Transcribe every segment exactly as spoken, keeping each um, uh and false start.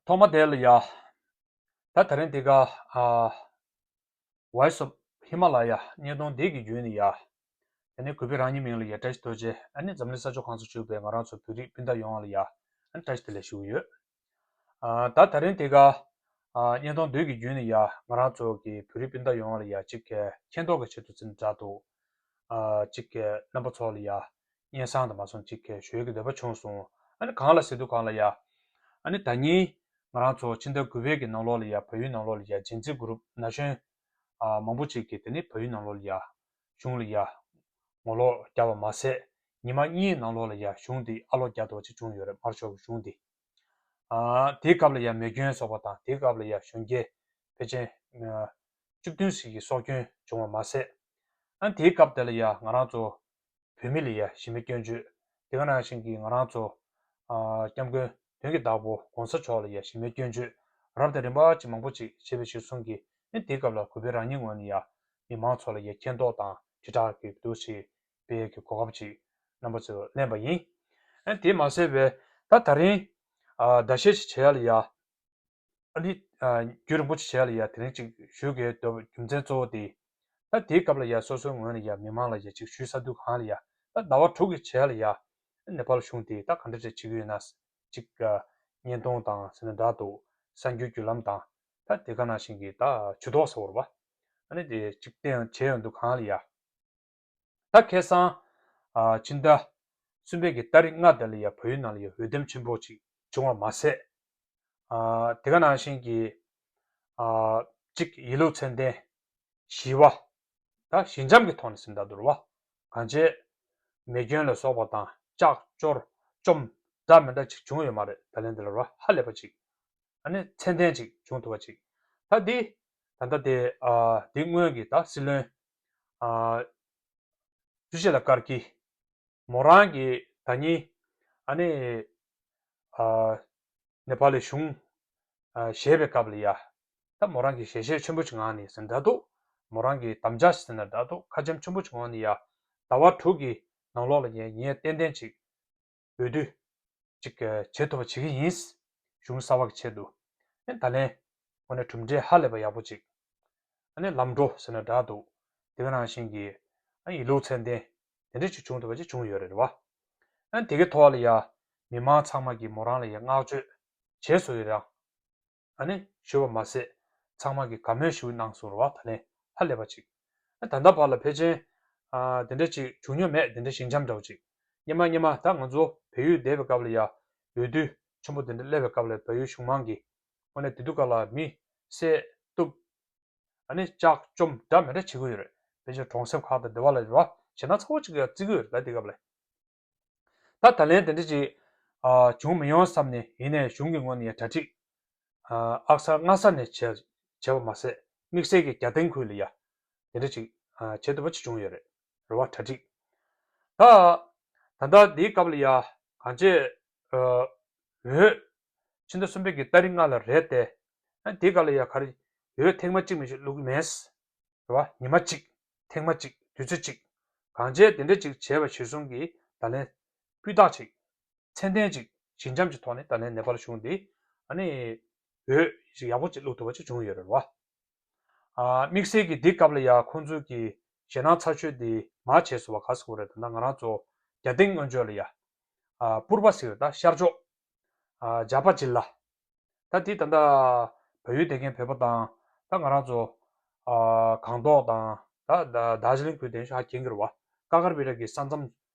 ཐོག་མ་དེ་ལ་ཡ། ད་དེ་རིང་འདི་ག་ཨ། Voice of Himalaya བརྙན་ཐུང་འདི་གི་བརྒྱུད་ནས་ཡ། དེ་ནས་གུས་པས་རང་ཉིད་མིང་ལ་ཡ་བཀྲ་ཤིས་རྡོ་རྗེ། ཨ་ནི་འཛམ་གླིང་ས་ཕྱོགས་གང་སར་བཞུགས་པའི་ང་རང་ཚོ་བོད་རིགས་སྤུན་ཟླ་ཡོངས་ལ་ཡ། ཨ་ནི་བཀྲ་ཤིས་བདེ་ལེགས་ཞུ་གི་ཡོད། ཨ། ད་དེ་རིང་འདི་ག་ཨ། བརྙན་ཐུང་འདི་གི་བརྒྱུད་ནས་ཡ་ང་རང་ཚོ་གི་བོད་རིགས་སྤུན་ཟླ་ཡོངས་ལ་ཡ་གཅིག་གི་མཁྱེན་རྟོགས་ཀྱི་ཆེད་དུ་ཟིན་འདྲ་འདུག་ཨ། གཅིག་གི་རྣམ་པ་ཚོ་ལ་ཡ་སྙན་སེང་དང་མ་སོང་གཅིག་གི་ཞུ་ཡས་ཀྱི་འདོད་པ་བྱུང་སོང་། ཨ་ནི་གང་ལ་ཟེར་དུས་གང་ལ་ཡ། ཨ་ནི་ད་ཉིན་ང་རང་ཚོ་ཕྱི་ཟླ་དགུ་པའི་གི་ནང་ལོགས་ལ་ཡ་བལ་ཡུལ་ནང་ལོགས་ལ་ཡ་ཇིན་ཙི་གུ་རུབ་ན་གཞོན་ཨ། མང་པོ་ཅིག་གིས་དེ་ནི་བལ་ཡུལ་ནང་ལོགས་ལ་ཡ་གཞུང་ལ་ཡ་ངོ་ལོག་བརྒྱབ་པ་མ་ཟད། ཉི་མ་གཉིས་ནང་ལོགས་ལ་ཡ་གཞུང་འདི་ཨ་ལོག་བརྒྱབ་འདུག་པ་ཅིག་བྱུང་ཡོད་རེད། དམར་ཤོག་གི་གཞུང་འདི། ཨ། དེའི་སྐབས་ལ་ཡ་མེ་སྐྱོན་སོགས་པ་དང་། དེའི་སྐབས་ལ་ཡ་གཞོན་སྐྱེས་ཕལ་ཆེར་ཨ། བཅུ་བདུན་ཙམ་གྱི་སྲོག་སྐྱོན་བྱུང་བ་མ་ཟད། ཨ། དེའི་སྐབས་དེ་ལ་ཡ་ང་རང་ཚོ་བོད་མི་ལ་ཡ་གཞི་མེད་སྐྱོན་བརྗོད། དེ་ག་ནང་བཞིན་གྱི་ང་རང་ཚོ་ཨ། སྐྱབས་མགོན་དོན་གྱི་བདག་པོ་གོང་ས་མཆོག་ལ་ཡ་གཞི་མེད་སྐྱོན་བརྗོད་རབ་དང་རིམ་པ་ཅིག་མང་པོ་ཅིག་བྱས་པའི་གཞིར་བཟུང་གིས། ཨ། དེའི་སྐབས་ལ་གུས་པས་རང་ཉིད་ངོས་ནས་ཡ་མི་མང་ཚོ་ལ་ཡ་མཁྱེན་རྟོགས་དང་དྲིལ་བསྒྲགས་ཀྱི་འདུག་ཅིག་སྤེལ་གྱི་གོ་སྐབས་ཅིག་རྣམ་པ་ཚོས་ལེན་པ་ཡིན། ཨ། དེ་མ་ཟད་པའི་ད་དེ་རིང་ཨ། ཟླ་ཤས་ཤིག་བྱས་ལ་ཡ། ཨ་ནི་ཨ། རྒྱུན་རིང་པོ་ཅིག་བྱས་ལ་ཡ་དེ་རིང་ཅིག་ཞུ་དགོས་འདོད་པའི་རྒྱུ་མཚན་གཙོ་བོ་དེ། ད་དེའི་སྐབས་ལ་ཡ་སོ་སོའི་ངོས་ནས་ཡ་མི་མང་ལ་ཡ་ཅིག་ཞུས་ཚར་དུས་གང་ལ་ཡ། ད་ཟླ་བ་དྲུག་གི་བྱས་ལ་ཡ་ནེ་པཱལ་གཞུང་དེ་ད་ག་འདྲ་ཅིག་བྱེད་ཀྱི་ཡོད་ན། ཅིག་ཨ། བརྙན་ཐུང་དང་ཟེར་ན་འདྲ་འདུག་གསར་འགྱུར་བརྒྱུད་ལམ་དང་། ད་དེ་ག་ནང་བཞིན་གྱི་ད་ཇུས་གཏོགས་ཟེར་བ་རེད་པ། ཨ་ནི་དེ་ཅིག་བསྟན་བྱས་ཡོང་དུས་གང་ལ་ཡ། ད་ཁ་སང་ཨ། ཕྱི་ཟླ་གསུམ་པའི་གི་ཏ་རིག་ལྔ་དེ་ལ་ཡ་བལ་ཡུལ་ནང་ལ་ཡ་འོས་འདེམས་ཆེན་པོ་ཅིག་བྱུང་བ་མ་ཟད། ཨ། དེ་ག་ནང་བཞིན་གྱི་ཨ། གཅིག་ཡིད་ལུས་ཚད་ལྡན་ཞི་བ། ད་ཞི་འཇམ་གྱི་ཐོག་ནས་ཟིན་ད་འདུག་པ། གང་བྱས་མེ་སྐྱོན་ལ་སོགས་པ་དང་ལྕགས་ཅོར་བཅོམ་འདྲ་མི་འདྲ་ཅིག་བྱུང་ཡོད་མ་རེད། ད་ལན་དེ་ལ་ར་ཧ་ལས་པ་ཅིག་ཨ་ནི་ཚད་ལྡན་ཅིག་བྱུང་ཐུབ་པ་ཅིག་ད་འདི་ད་ལྟ་དེ་ཨ། འདི་སྔོན་གྱི་ད་སྲིད་བློན་ཨ། སུ་ཞིག་ལ་ཀར་ཀི། མོ་རང་གི་ད་ཉིན་ཨ་ནི་ཨ། ནེ་པཱ་ལི་གཞུང་ཨ། བཞེས་པའི་སྐབས་ལ་ཡ། ད་མོ་རང་གི་ཞལ་བཞེས་ཆེན་པོ་ཅིག་ངང་ནས་ཟིན་ད་འདུག་མོ་རང་གི་དམ་བཅའ་ཞིག་ཟིན་ན་འདྲ་འདུག་ཁ་ཆེམས་ཆེན་པོ་ཅིག་ངང་ནས་ཡ། ཟླ་བ་དྲུག་གི་ནང་ལོགས་ལ་ངས་ངས་ཏན་ཏན་ཅིག་འོས་བསྡུ་ཅིག་བྱེད་ཐུབ་པ་བྱེད་ཀྱི་ཡིན། གཞུང་གསར་པ་གི་ཆེད་དུ། ཨ་ནི་ད་ལན་དངོས་གནས་གྲུབ་འབྲས་ཧ་ལས་པ་ཡག་པོ་ཅིག་ཨ་ནི་ལམ་འགྲོ་ཟེར་ན་འདྲ་འདུག་དེ་ག་ནང་བཞིན་གྱི་ཨ་ཡིད་ལུས་ཚད་ལྡན་དེ་འདྲ་ཅིག་བྱུང་ཐུབ་པ་ཅིག་བྱུང་ཡོད་རེད་པ། ཨ་ནི་དེ་གའི་ཐོག་ལ་ཡ་མི་མང་ཚང་མ་གིས་མོ་རང་ལ་ཡ་བསྔགས་བརྗོད་བྱས་སོང་ཡོད་རེད། ཨ་ནི་ཞུས་པ་མ་ཟད་ཚང་མ་གིས་དགའ་མོས་ཞེ་པོ་གནང་སོང་རེད་པ། ད་ལན་ཧ་ལས་པ་ཅིག་ཨ་ད་ལྟ་བར་ལ་ཕལ་ཆེར་ཨ་དེ་འདྲ་ཅིག་བྱུང་མྱོང་མེད། དེ་འདྲ་ཞི་འཇམ་འདྲ་བོ་ཅིག་སྔོན་མ་སྔོན་མ་ད་ང་ཚོ་བལ་ཡུལ་བསྡད་པའི་སྐབས་ལ་ཡ་འོས་བསྡུ་ཆེན་པོ་དེ་འདྲ་སླེབས་པའི་སྐབས་ལ་བལ་ཡུལ་གཞུང་མང་གིས་དངོས་གནས་དེ་དུས་སྐབས་ལ་མི་བསད་གཏུབ། ཨ་ནི་ལྕགས་བཅོམ་འདྲ་མི་འདྲ་བྱེད་ཀྱི་ཡོད་རེད། ཕལ་ཆེར་གྲོང་གསེབ་ཁག་དང་དེ་བ་ལ་རེད་པ། ཞེད་སྣང་ཚ་པོ་ཅིག་ཡ་བརྩི་གི་ཡོད་རེད་ད་དེ་སྐབས་ལ། ད་ད་ལན་དེ་འདྲ་ཅིག་ཨ་བྱུང་མི་ཡོང་བསམ་ནས། ཡིན་ནའི་གཞུང་གི་ངོས་ནས་ཡ་གྲ་སྒྲིག་ཨ་ཨག་ས་སྔ་ས་ནས་བྱས་བྱས་པ་མ་ཟད། དམིགས་བསལ་གྱི་རྒྱ་སྟེང་ཁུལ་ལ་ཡ་དེ་འདྲ་ཅིག་ཨ་བྱེད་ཐུབ་པ་ཅིག་བྱུང་ཡོད་རེད། རེད་པ། གྲ་སྒྲིག་ད་ད་ལྟ་འདིའི་སྐབས་ལ་ཡ་གང་ཅི་ཨ་འོས་ཕྱི་ཟླ་གསུམ་པའི་གི་ཏ་རིག་ལྔ་ལ་རེད་དེ། ཨ་དེའི་སྐབས་ལ་ཡ་ག་རེ་འོས་ཐེངས་མ་གཅིག་མ་གཏོགས་བླུག་གི་མེད། རེད་པ། ཉི་མ་གཅིག་ཐེངས་མ་གཅིག་དུས་ཚོད་གཅིག་གང་བྱས་དེ་འདྲ་ཅིག་བྱས་པ་གཞིར་བཟུང་གིས་ད་ལན་སྤུས་དག་ཅིག་ཚད་ལྡན་ཅིག་ཞི་འཇམ་གྱི་ཐོག་ནས་ད་ལན་ནེ་པཱལ་གཞུང་འདི་ཨ་ནི་འོས་ཅིག་ཡག་པོ་ཅིག་བླུག་ཐུབ་པ་ཅིག་བྱུང་ཡོད་རེད་པ། ཨ་དམིགས་བསལ་གྱིས་འདི་སྐབས་ལ་ཡ་ཁོང་ཚོས་ཀྱི་ཞེད་སྣང་ཚ་ཤོས་འདི་མར་བྱས་སོང་བ། ག་ཟེར་དགོས་རེད། ད་ལྟ་ང་རང་ཚོ་རྒྱ་སྟེང་སྔོན་ཆད་ལ་ཡ་ཨ་པུར་བ་ཟེར་ད་ཤར་ཕྱོགས་ཨ་ཇ་པ་ཇི་ལ། ད་དེ་ད་ལྟ་བལ་ཡུལ་བསྡད་མཁན་བོད་པ་དང་། ད་ང་རང་ཚོ་ཨ་སྒང་ཏོག་དང་། ད་ད་དར་ཇི་ལིང་ཁུལ་དེ་ཚོ་ཧ་གྱེན་གྱི་རེད་པ། ཀ་ཀར་བི་ར་གི་ས་མཚམས་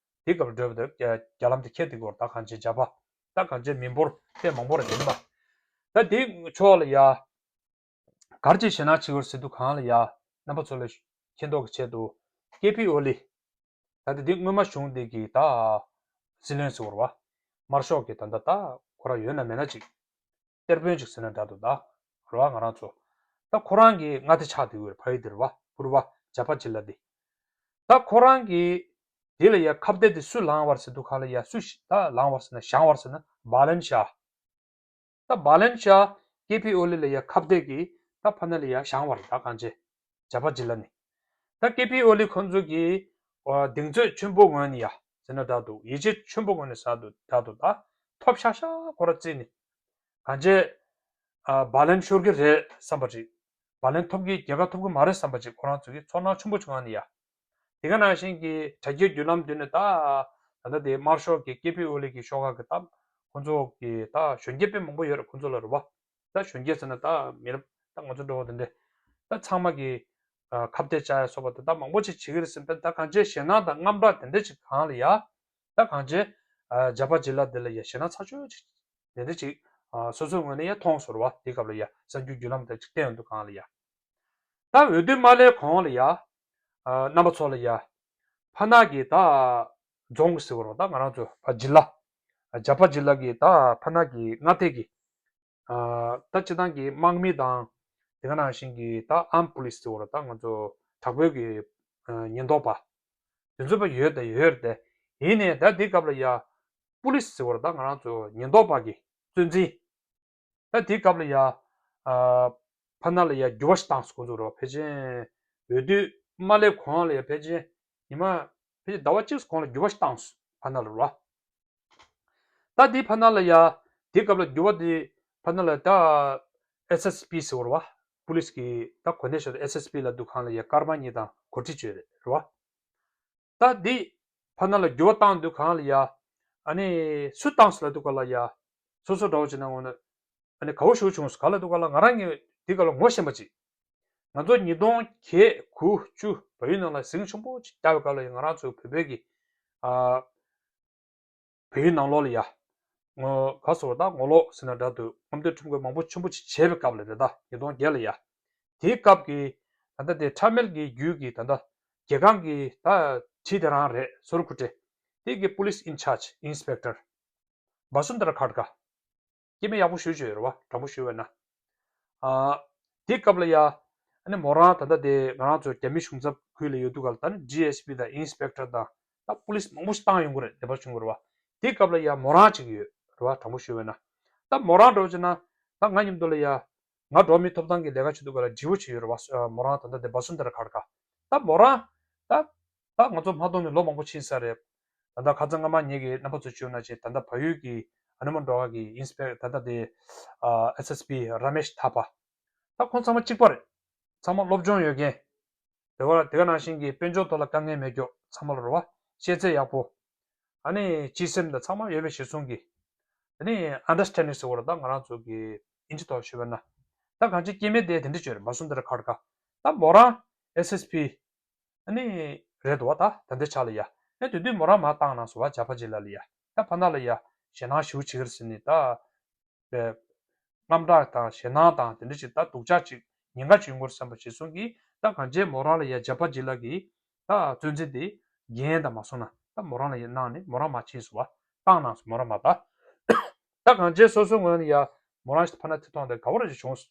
དེ་སྐབས་བགྲོད་པ་དེ་རྒྱ་རྒྱ་ལམ་དེ་འཁེལ་བསྡད་ཀྱི་ཡོད་རེད། ད་གང་ཅི་ཇ་པ་ད་གང་ཅི་མི་འབོར་དཔེ་མང་པོ་རེད་དེ་མ། ད་དེ་ཕྱོགས་ལ་ཡ་ག་རེ་ཅིག་ཞེད་སྣང་བྱེད་ཀྱི་ཡོད་ཟེར་དུས་གང་ལ་ཡ། རྣམ་པ་ཚོ་ལ་མཁྱེན་རྟོགས་ཀྱི་ཆེད་དུ་ཀེ་པི་ཨོ་ལི། ད་ལྟ་འདི་སྔོན་མ་གཞུང་འདི་གི་ད་སྲིད་བློན་ཟེར་བ་རེད་པ། དམར་ཤོག་གི་ད་ལྟ་ད་ཁོ་རང་ཡོད་ན་མེད་ན་ཅིག་གཏེར་དཔོན་ཅིག་ཟེར་ན་འདྲ་འདུག་ད་རེད་པ། ང་རང་ཚོ་ད་ཁོ་རང་གི་མངའ་སྡེ་ཆགས་བསྡད་ཡོད་རེད། ཕ་ཡུལ་འདི་རེད་པ། པུར་བ་ཇ་པ་ཇི་ལ་འདི། ད་ཁོ་རང་གི་འདི་ལ་ཡ་ཁ་གཏད་འདི་སུས་བླངས་པ་རེད་ཟེར་དུས་གང་ལ་ཡ། སུས་ད་བླངས་པ་རེད་ཟེར་ན་བཞེངས་པ་རེད་ཟེར་ན་བྷ་ལན་ཤ། ད་བྷ་ལན་ཤ་ཀེ་པི་ཨོ་ལི་ལ་ཡ་ཁ་གཏད་ཀྱིས་ད་ཕ་ནས་ལ་ཡ་བཞེངས་པ་རེད། ད་གང་ཅི་ཇ་པ་ཇི་ལ་ནི། ད་ཀེ་པི་ཨོ་ལི་ཁོང་ཚོ་གིས་ཨ་གདེང་ཚོད་ཆེན་པོ་ངོས་ནས་ཡ་ཟེར་ན་འདྲ་འདུག་ཡིད་ཆེས་ཆེན་པོ་ངོས་ནས་ཟེར་འདུག་འདྲ་འདུག་ད་ཐོབ་ཤག་ཤག་ཁོ་ར་བརྩིས་ནས། གང་ཅི་ བ་ལན་ཤོར་གྱི་རེད་བསམ་པ་ཅིག་བ་ལན་ཐོབ་ཀྱི་རྒྱལ་ཁ་ཐོབ་ཀྱི་མ་རེད་བསམ་པ་ཅིག་ཁོ་རང་ཚོ་གི་ཚོར་སྣང་ཆེན་པོ་བྱུང་ཡ་ནི་ཡ། དེ་ག་ནང་བཞིན་གྱི་དྲ་རྒྱའི་བརྒྱུད་ལམ་བརྒྱུད་ནས་ད་ད་ལྟ་དེ་དམར་ཤོག་གི་ཀེ་པི་ཨོ་ལི་གི་ཤོག་ཁག་གི་ད་ཁོ་ཚོ་གི་ད་གཞོན་སྐྱེས་དཔེ་མང་པོ་ཡོད་རེད་ཁོ་ཚོ་ལ་རེད་བ། ད་གཞོན་སྐྱེས་ཟེར་ན་ད་མི་རབས་ད་ང་ཚོ་འགྲོ་བ་དེ་འདྲས་ད་ཚང་མ་གི་ཁ་གཏད་བཅག་ཡ་སོགས་པ་དེ་ད་མང་པོ་ཅིག་བྱེད་ཀྱི་རེད་ཟེར་ད་གང་ཅིའི་ཞེད་སྣང་དང་དངངས་སྐྲག་དེ་འདྲས་ཅིག་གང་ལ་ཡ། ད་གང་ཅིའི་ཇ་པ་ཇི་ལ་དེ་ལ་ཡ་ཞེད་སྣང་ཚ་ཤོས་ཅིག་དེ་འདྲ་ཅིག་ཨ་སོ་སོའི་ངོས་ནས་ཡང་མཐོང་སོང་བ་དེ་སྐབས་ལ་ཡ་གསར་འགྱུར་བརྒྱུད་ལམ་དེ་ཅིག་བསྟན་ཡོང་དུས་གང་ལ་ཡ། ད་འོས་བསྡུ་མ་སླེབས་གོང་ལ་ཡ། ཨ་རྣམ་པ་ཚོ་ལ་ཡ། ཕ་ན་གི་ད་རྫོང་གི་ཟེར་བ་རོ་ད་ང་རང་ཚོ་ཕ་ཇི་ལ། ཇ་པ་ཇི་ལ་གི་ད་ཕ་ན་གི་མངའ་སྡེ་གི་ཨ་ད་སྤྱི་བཏང་གི་དམག་མི་དང་དེ་ག་ནང་བཞིན་གི་ད་ཨམ་པུ་ལིས་ཟེར་བ་རོ་ད་ང་ཚོ་དྲག་པོའི་གི་ཨ་ཉེན་རྟོག་པ། དེ་ཚོ་པ་ཡོད་དེ་ཡོད་དེ། ཡིན་ནའི་ད་འདི་སྐབས་ལ་ཡ། པུ་ལིས་ཟེར་བར་ད་ང་རང་ཚོ་ཉེན་རྟོག་པ་གི་གཙོ་འཛིན། ད་འདི་སྐབས་ལ་ཡ། ཨ་ཕ་ན་ལ་ཡ་འགྱུར་བ་ཞིག་བཏང་སོང་ཁོང་ཚོ་རོ་ཕལ་ཆེར། འོས་བསྡུ་མ་སླེབས་གོང་ལ་ཡ་ཕལ་ཆེར། ཉི་མ། ཕལ་ཆེར་ཟླ་བ་གཅིག་གོང་ལ་འགྱུར་བ་ཞིག་བཏང་སོང་ཕ་ན་ལ་རོ། ད་འདི་ཕ་ན་ལ་ཡ། འདི་སྐབས་ལ་འགྱུར་བ་འདི་ཕ་ན་ལ་ད། ཨེས་ཨེས་པི་ཟེར་བ་རོ། པུ་ལིས་ཀྱི་ད་གོ་གནས་ཤོར་ཨེས་ཨེས་པི་ལ་འདུག་གང་ལ་ཡ་སྐར་མ་གཉིས་དང་གོ་སྒྲིག་བྱོས་རེད་རོ། ད་འདི། ཕ་ན་ལ་འགྱུར་བ་བཏང་དུས་གང་ལ་ཡ། ཨ་ནི། སུ་བཏང་སོང་ལབ་དུས་ག་ལ་ཡ། སོ་སོ་འདྲ་བོ་བྱས་ན་འོ་ན། ཨ་ནི་དགའ་བོ་ཞེ་པོ་བྱུང་སོང་ག་ལབ་དུས་ག་ལ་ང་རང་གི་འདི་ག་ལ་ངོ་ཤེས་པ་ཅིག་ང་ཚོ་ཉིས་སྟོང་བརྒྱད་དགུ་བཅུ་བལ་ཡུལ་ནང་ལ་ཟིང་ཆེན་པོ་ཅིག་བརྒྱབ་པའི་སྐབས་ལ་ཡ་ང་རང་ཚོའི་བོད་པའི་གི་ཨ། བལ་ཡུལ་ནང་ལོགས་ལ་ཡ། ངོ་ག་སོ་ད་ངོ་ལོག་ཟེར་ན་འདྲ་འདུག་རྔམ་སྟོན་ཁྲིམས་འགལ་མང་པོ་ཆེན་པོ་ཅིག་བྱས་པའི་སྐབས་ལ་རེད་ད་ཉིས་སྟོང་བརྒྱད་ལ་ཡ། དེའི་སྐབས་ཀྱི། ད་ལྟ་དེ་ཁྲ་མེལ་གྱི་རྒྱུད་ཀྱི་ད་ལྟ། རྒྱལ་ཁང་གི་ད་བྲིས་དེ་རང་རེད་སོར་ཁུ་ཏྲེ། དེ་གི་པུ་ལིས་ཨིན་ཆར་ཇི་ཨིན་སི་པེག་ཊར། བ་སུན་དར་ཁར་ཀ། སྐྱེ་དམན་ཡག་པོ་ཞེ་པོ་ཅིག་ཡོད་རེད་བ་དྲང་པོ་ཞུས་པ་ན། ཨ། དེ་སྐབས་ལ་ཡ། ཨ་ནི་མོ་རང་ད་ལྟ་དེ་ང་རང་ཚོ་རྒྱ་མི་གཞུང་ཚབ་ཁུལ་ལ་ཡོད་དུས་སྐབས་ལ་ད་ནི་ཌི་ཨེས་པི་དང་ཨིན་སི་པེག་ཊར་དང་ད་པུ་ལིས་མང་པོ་ཞིག་བཏང་ཡོང་གི་རེད་ལས་པ་བྱུང་གི་རེད་བ། དེ་སྐབས་ལ་ཡ་མོ་རང་ཅིག་ཡོད་རེད་བ་དྲང་པོ་ཞུས་པ་ན། ད་མོ་རང་འདྲ་བོ་བྱས་ན་ད་ང་མཉམ་དུ་ལ་ཡ། ང་འགྲོ་བ་མིའི་ཐོབ་ཐང་གི་ལས་ཀ་བྱེད་དུས་སྐབས་ལ་དྲི་བ་ཅིག་ཡོད་རེད་བ་མོ་རང་ད་ལྟ་དེ་བ་སུན་དར་ཁར་ཀ། ད་མོ་རང་། ད། ད་ང་ཚོ་མ་མཐོང་ནས་ལོ་མང་པོ་ཕྱིན་ས་རེད། ད་ལྟ་ཁ་སང་སྔ་མ་ངེད་ཀྱི་རྣམ་པ་ཚོ་བྱུང་ན་ཅིག་ད་ལྟ་བལ་ཡུལ་གྱི་ཨ་ནི་མོ་འགྲོ་བ་གི་ཨིན་སི་པེག་ད་ལྟ་དེ་ཨེས་ཨེས་པི་ར་མེཤ་ཐ་པ། ད་ཁོང་ཚང་མ་གཅིག་པ་རེད། ཚང་མ་སློབ་སྦྱོང་ཡོད་མཁན། དེ་བ་དེ་ག་ནང་བཞིན་གྱི་དཔལ་འབྱོར་ཐོག་ལ་དཀའ་ངལ་མེད་མཁན་ཚང་མ་ལ་རེད་བ། ཤེས་ཚད་ཡག་པོ། ཨ་ནི་སྤྱི་སེམས་དང་ཚང་མ་ཡོད་པའི་གཞི་བཟུང་གི་ཨ་ནི་ཨན་ཌར་སི་ཊེན་ཌིང་ཟེར་བ་རེད་ད་ང་རང་ཚོ་གི་ཨིན་ཇི་ཐོག་ཞུས་པ་ན། ད་གང་ཅི་སྐྱེ་དམན་དེ་དེ་འདྲ་བྱོས་རེད་མ་སུན་དར་ཁར་ཀ། ད་མོ་རང་ཨེས་ཨེས་པི། ཨ་ནི། རེད་འདུག་བ་ད་ད་འདི་ཆ་ལ་ཡ། ཨེ་དེ་དུས་མོ་རང་མ་བཏང་ན་སོ་བ་ཇ་པ་ཇི་ལ་ལ་ཡ། ད་ཕ་ན་ལ་ཡ། ཞེད་སྣང་ཞེ་པོ་བྱེད་ཀྱི་རེད་ཟེར་ནས་ད། དངངས་སྐྲག་དང་ཞེད་སྣང་དང་དེ་འདྲ་ཞིག་ད་སྡུག་ཅག་ཅིག་ཉེན་ཁ་ཅིག་ཡོང་གི་རེད་བསམ་པ་ཞིག་གསུང་གིས་ད་གང་ཅི་མོ་རང་ལ་ཡ་ཇ་པ་ཇི་ལ་གི་ད་གཙོ་འཛིན་དེ་འགན་དང་མ་སོང་ན་ད་མོ་རང་ལ་ཡ་གནང་ནས་མོ་རང་མ་ཕྱིན་སོང་བ་བཏང་གནང་སོང་མོ་རང་མ་ད། ད་གང་ཅི་སོ་སོའི་ངོས་ནས་ཡ་མོ་རང་ཞིག་ཕ་ན་དེ་མཐོང་དེ་དགའ་བོ་ར་ཞིག་བྱུང་སོང་།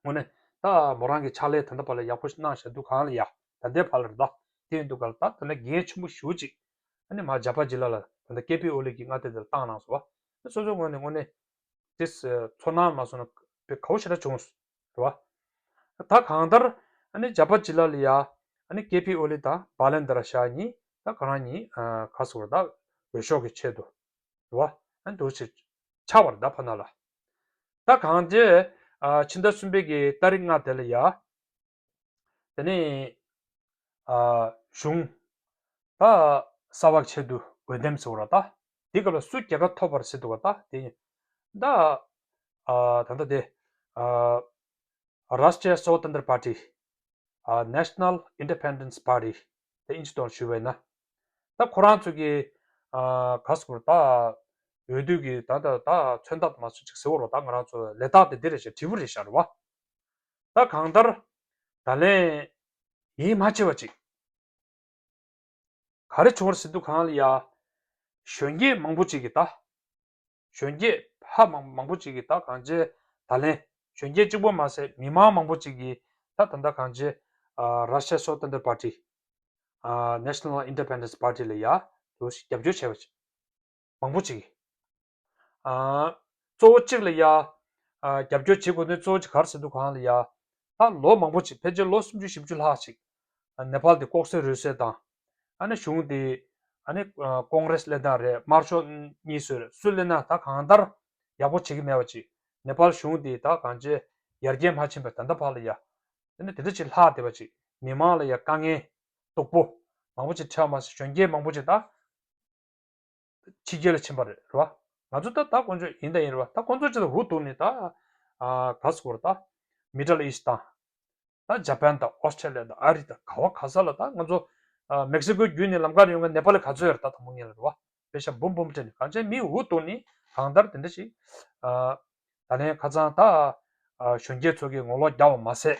དངོས་གནས། ད་མོ་རང་གི་ཕྱག་ལས་ད་ལྟ་བར་ལ་ཡག་པོ་ཞིག་གནང་བཞག་འདུག་གང་ལ་ཡ། ད་ལྟའི་བར་ལ་རེད་ད། དེ་ཡིན་དུས་ག་ལ་ད་ད་ལྟ་འགན་ཆེན་པོ་ཞེ་པོ་ཅིག་ཨ་ནི་མ་ཇ་པ་ཇི་ལ་ལ་ད་ལྟ་ཀེ་པི་ཨོ་ལི་གི་མངའ་སྡེ་དེ་ལ་བཏང་གནང་སོང་བ། སོ་སོའི་ངོས་ནས་དངོས་གནས། དེ་ཚོར་སྣང་མ་སོང་ན་དཔེ་དགའ་བོ་ཞེ་དྲག་བྱུང་སོང་། རེད་བ། ད་གང་ལྟར་ཨ་ནི་ཇ་པ་ཇི་ལ་ལ་ཡ། ཨ་ནི་ཀེ་པི་ཨོ་ལི་དང་བ་ལན་དར་ཤ་གཉིས་ད་ག་རང་གཉིས་ག་སོ་ར་ད་འོས་ཤོག་གི་ཆེད་དུ། རེད་བ། ཨ་ནི་འདུག་ཅིག་ཆགས་པ་རེད་ད་ཕ་ན་ལ། ད་གང་ཅི། ཨ་ཕྱི་ཟླ་གསུམ་པའི་གི་ཏ་རིག་ལྔ་དེ་ལ་ཡ། དེ་ནས། ཨ་གཞུང་། ད་གསར་པ་ཆེད་དུ་འོས་འདེམས་ཟེར་བ་ར་ད། དེ་སྐབས་ལ་སུ་རྒྱལ་ཁ་ཐོབ་པར་ཟེར་འདུག་ག་ད་དེ་ཡིན། ད། ཨ་ད་ལྟ་དེ། ཨ་Rashtriya Swatantra Party། ཨ་National Independence Party། དེ་ཨིན་ཇི་ཐོག་ཞུས་པ་ཡིན་ན། ད་ཁོ་རང་ཚོ་གི་ཨ་ག་སོ་ད་འོས་བསྡུ་གི་ད་ད་ད་མཚོན་རྟགས་མ་སུ་ཅིག་ཟེར་བ་རོ་ད་ང་རང་ཚོ་ལས་རྟགས་དེ་འདི་རེད་ཤག་དྲིལ་བུ་རེད་ཤག་རེད་བ། ད་གང་ལྟར་ད་ལན་ཡིད་མ་ཆེས་པ་ཅིག་ག་རེ་བྱུང་བ་ཟེར་དུས་གང་ལ་ཡ། གཞོན་སྐྱེས་མང་པོ་ཅིག་གིས་ད། གཞོན་སྐྱེས་ཧ་མང་མང་པོ་ཅིག་གིས་ད་གང་ཅི་ད་ལན་གཞོན་སྐྱེས་གཅིག་པོ་མ་ཟད་མི་མང་མང་པོ་ཅིག་གིས་ད་ད་ལྟ་གང་ཅི་ཨ་Rashtriya Swatantra Party། ཨ་National Independence Party ལ་ཡ་དུ་ཞིག་རྒྱབ་སྐྱོར་བྱས་པ་ཅིག་མང་པོ་ཅིག་གིས། ཨ་གཙོ་བོ་གཅིག་ལ་ཡ། ཨ་རྒྱབ་སྐྱོར་བྱེད་དགོས་དོན་གཙོ་བོ་གཅིག་ག་རེ་ཟེར་དུས་གང་ལ་ཡ། ད་ལོ་མང་པོ་ཅིག་ཕལ་ཆེར་ལོ་སུམ་ཅུ་བཞི་བཅུ་ལྷག་ཅིག་ཨ་ནེ་པཱལ་དེ་ལྐོག་ཟ་རུལ་སུངས་དང་། ཨ་ནི་གཞུང་དེ། ཨ་ནི་ཨ་ཀོང་རེས་སླེབས་སྟངས་རེད་དམར་ཤོག་གཉིས་སུ་རེད་སུ་སླེབས་ན་ད་གང་ལྟར་ཡག་པོ་བྱེད་ཀྱི་མེད་པ་ཅིག་ནེ་པཱལ་གཞུང་དེ་ད་གང་ཅི་ཡར་རྒྱས་མ་ཕྱིན་པར་ད་ལྟ་བར་ལ་ཡ། དེ་ནི་དེ་འདྲ་ཅིག་ལྷག་བསྡད་པ་ཅིག་མི་མང་ལ་ཡ་དཀའ་ངལ་སྡུག་པོ་མང་པོ་ཅིག་འཕྲད་པ་མ་ཟད་གཞོན་སྐྱེས་མང་པོ་ཅིག་ད་ཕྱི་རྒྱལ་ལ་ཕྱིན་པ་རེད་རེད་བ། ང་ཚོ་ད་ད་དཀོན་མཆོག་ཡིན་ད་ཡིན་རེད་བ། ད་ཁོང་ཚོ་ཅིག་ད་འུ་ཐུག་ནས་ད་ཨ་ག་ཟེར་དགོས་རེད། ད་མི་ཌལ་ཨིསཊ་དང་། ད་ཇ་པན་དང་ཨོ་སི་ཊྲེ་ལི་ཡ་དང་ཨ་རི་དང་ག་བ་ག་ས་ལ་ད་ང་ཚོ་ཨ་མེག་སི་ཀོ་བརྒྱུད་ནས་ལམ་ཁ་རུ་ཡོང་མཁན་ནེ་པ་ལི་ག་ཚོད་ཡོད་རེད། ད་དང་པོ་ཉིད་ལ་རེད་བ། པེ་ཤ་འབུམ་འབུམ་སྤྲད་ནས་གང་ཅི་མི་འུ་ཐུག་ནས་གང་ལྟར་དེ་འདྲ་ཞིག་ཨ་ད་ལན་ཁ་སང་ད་ཨ་གཞོན་སྐྱེས་ཚོ་གིས་ངོ་ལོག་བརྒྱབ་པ་མ་ཟད།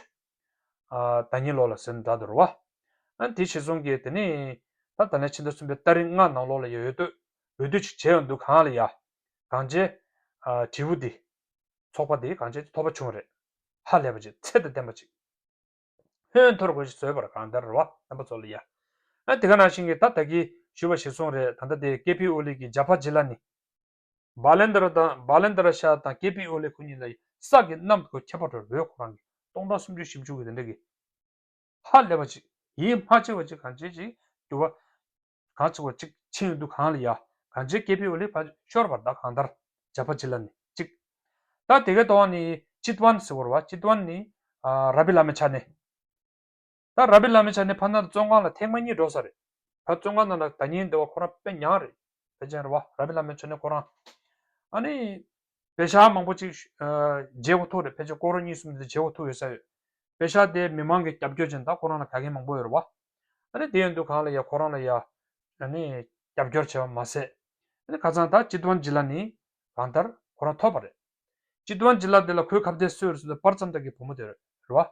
ཨ་ཟླ་ཉིན་ལོ་ལ་ཟེར་ན་འདྲ་འདུག་རེད་བ། ཨ་དེ་གཞིར་བཟུང་གིས་དེ་ནས་ད་ད་ལན་ཕྱི་ཟླ་གསུམ་པའི་ཏ་རིག་ལྔ་ནང་ལོགས་ལ་ཡ་འོས་བསྡུ་འོས་བསྡུ་ཅིག་བྱས་ཡོང་དུས་གང་ལ་ཡ་གང་ཅི་ཨ་དྲིལ་བུ་འདི་ཚོགས་པ་འདི་གང་ཅི་ཐོབ་པ་བྱུང་རེད། ཧ་ལས་པ་ཅིག་ཚད་དང་ལྡན་པ་ཅིག་ཧོན་ཐོར་དགོས་ཞིག་བཟོས་པར་གང་ལྟར་རེད་བ། རྣམ་པ་ཚོ་ལ་ཡ། ཨ་དེ་ག་ནང་བཞིན་གྱི་ད་ད་གིན་ཞུས་པ་གཞིར་བཟུང་རེད། ད་ལྟ་དེ་ཀེ་པི་ཨོ་ལི་གི་ཇ་པ་ཇི་ལ་ནི། བྷ་ལེན་དར་དང་བྷ་ལེན་དར་ཤ་དང་ཀེ་པི་ཨོ་ལི་ཁོ་གཉིས་ལ་ས་གི་གནམ་གྱི་ཁྱད་པར་འགྲོ་རེད། ཁོ་རང་གི་སྟོང་ཕྲག་སུམ་ཅུ་བཞི་བཅུ་གི་དེ་འདྲ་གི་ཧ་ལས་པ་ཅིག་ཡིད་མ་ཆེས་པ་ཅིག་གང་བྱེད་ཅིག་འགྱུར་བ་གང་བྱེད་པ་ཅིག་ཕྱིན་ཡོང་དུས་གང་ལ་ཡ་གང་བྱེད་ཀེ་པི་ཨོ་ལི་ཕར་ཤོར་བར་ད་གང་ལྟར་ཇ་པ་ཇི་ལ་ནི་གཅིག་ད་དེ་གའི་ཐོག་ནི་ཅིད་ཝན་ཟེར་བ་རེད་བ། ཅིད་ཝན་ནི་ཨ་ར་བི་ལ་མི་ཆ་ནི། ད་ར་བི་ལ་མི་ཆ་ནི་ཕ་ན་བཙོན་ཁང་ལ་ཐེངས་མ་གཉིས་འགྲོ་ས་རེད། ཕ་བཙོན་ཁང་ནང་ལ་ད་ཉིན་འདི་བ་ཁོ་རང་དཔེ་མྱངས་རེད། ཕལ་ཆེར་རེད་བ། ར་བི་ལ་མི་ཆ་ནི་ཁོ་རང་ཨ་ནི་པེ་ཤག་མང་པོ་ཅིག་ཨ་བརྗེ་པོ་ཐུག་རེད། ཕལ་ཆེར་སྐོར་ར་གཉིས་གསུམ་དེ་བརྗེ་པོ་ཐུག་ཡོད་ས་ཡོད། པེ་ཤག་དེ་མི་མང་གི་རྒྱབ་སྐྱོར་ཅན་ད་ཁོ་རང་ལ་ག་གེ་མང་པོ་ཡོད་རེད་བ། ཨ་ནི་དེ་ཡིན་དུས་གང་ལ་ཡ་ཁོ་རང་ལ་ཡ་ཨ་ནི་རྒྱབ་སྐྱོར་བྱས་པ་མ་ཟད། ཨ་ནི་ཁ་སང་ད་ཅིད་ཝན་ཇི་ལ་ནི་གང་ལྟར་ཁོ་རང་ཐོབ་པ་རེད། ཅིད་ཝན་ཇི་ལ་དེ་ལ་ཁོའི་ཁ་གཏད་སུ་ཡོད་ཟེར་དུས་པར་ཙམ་ད་གི་བུ་མོ་དེ་རེད་རེད་བ།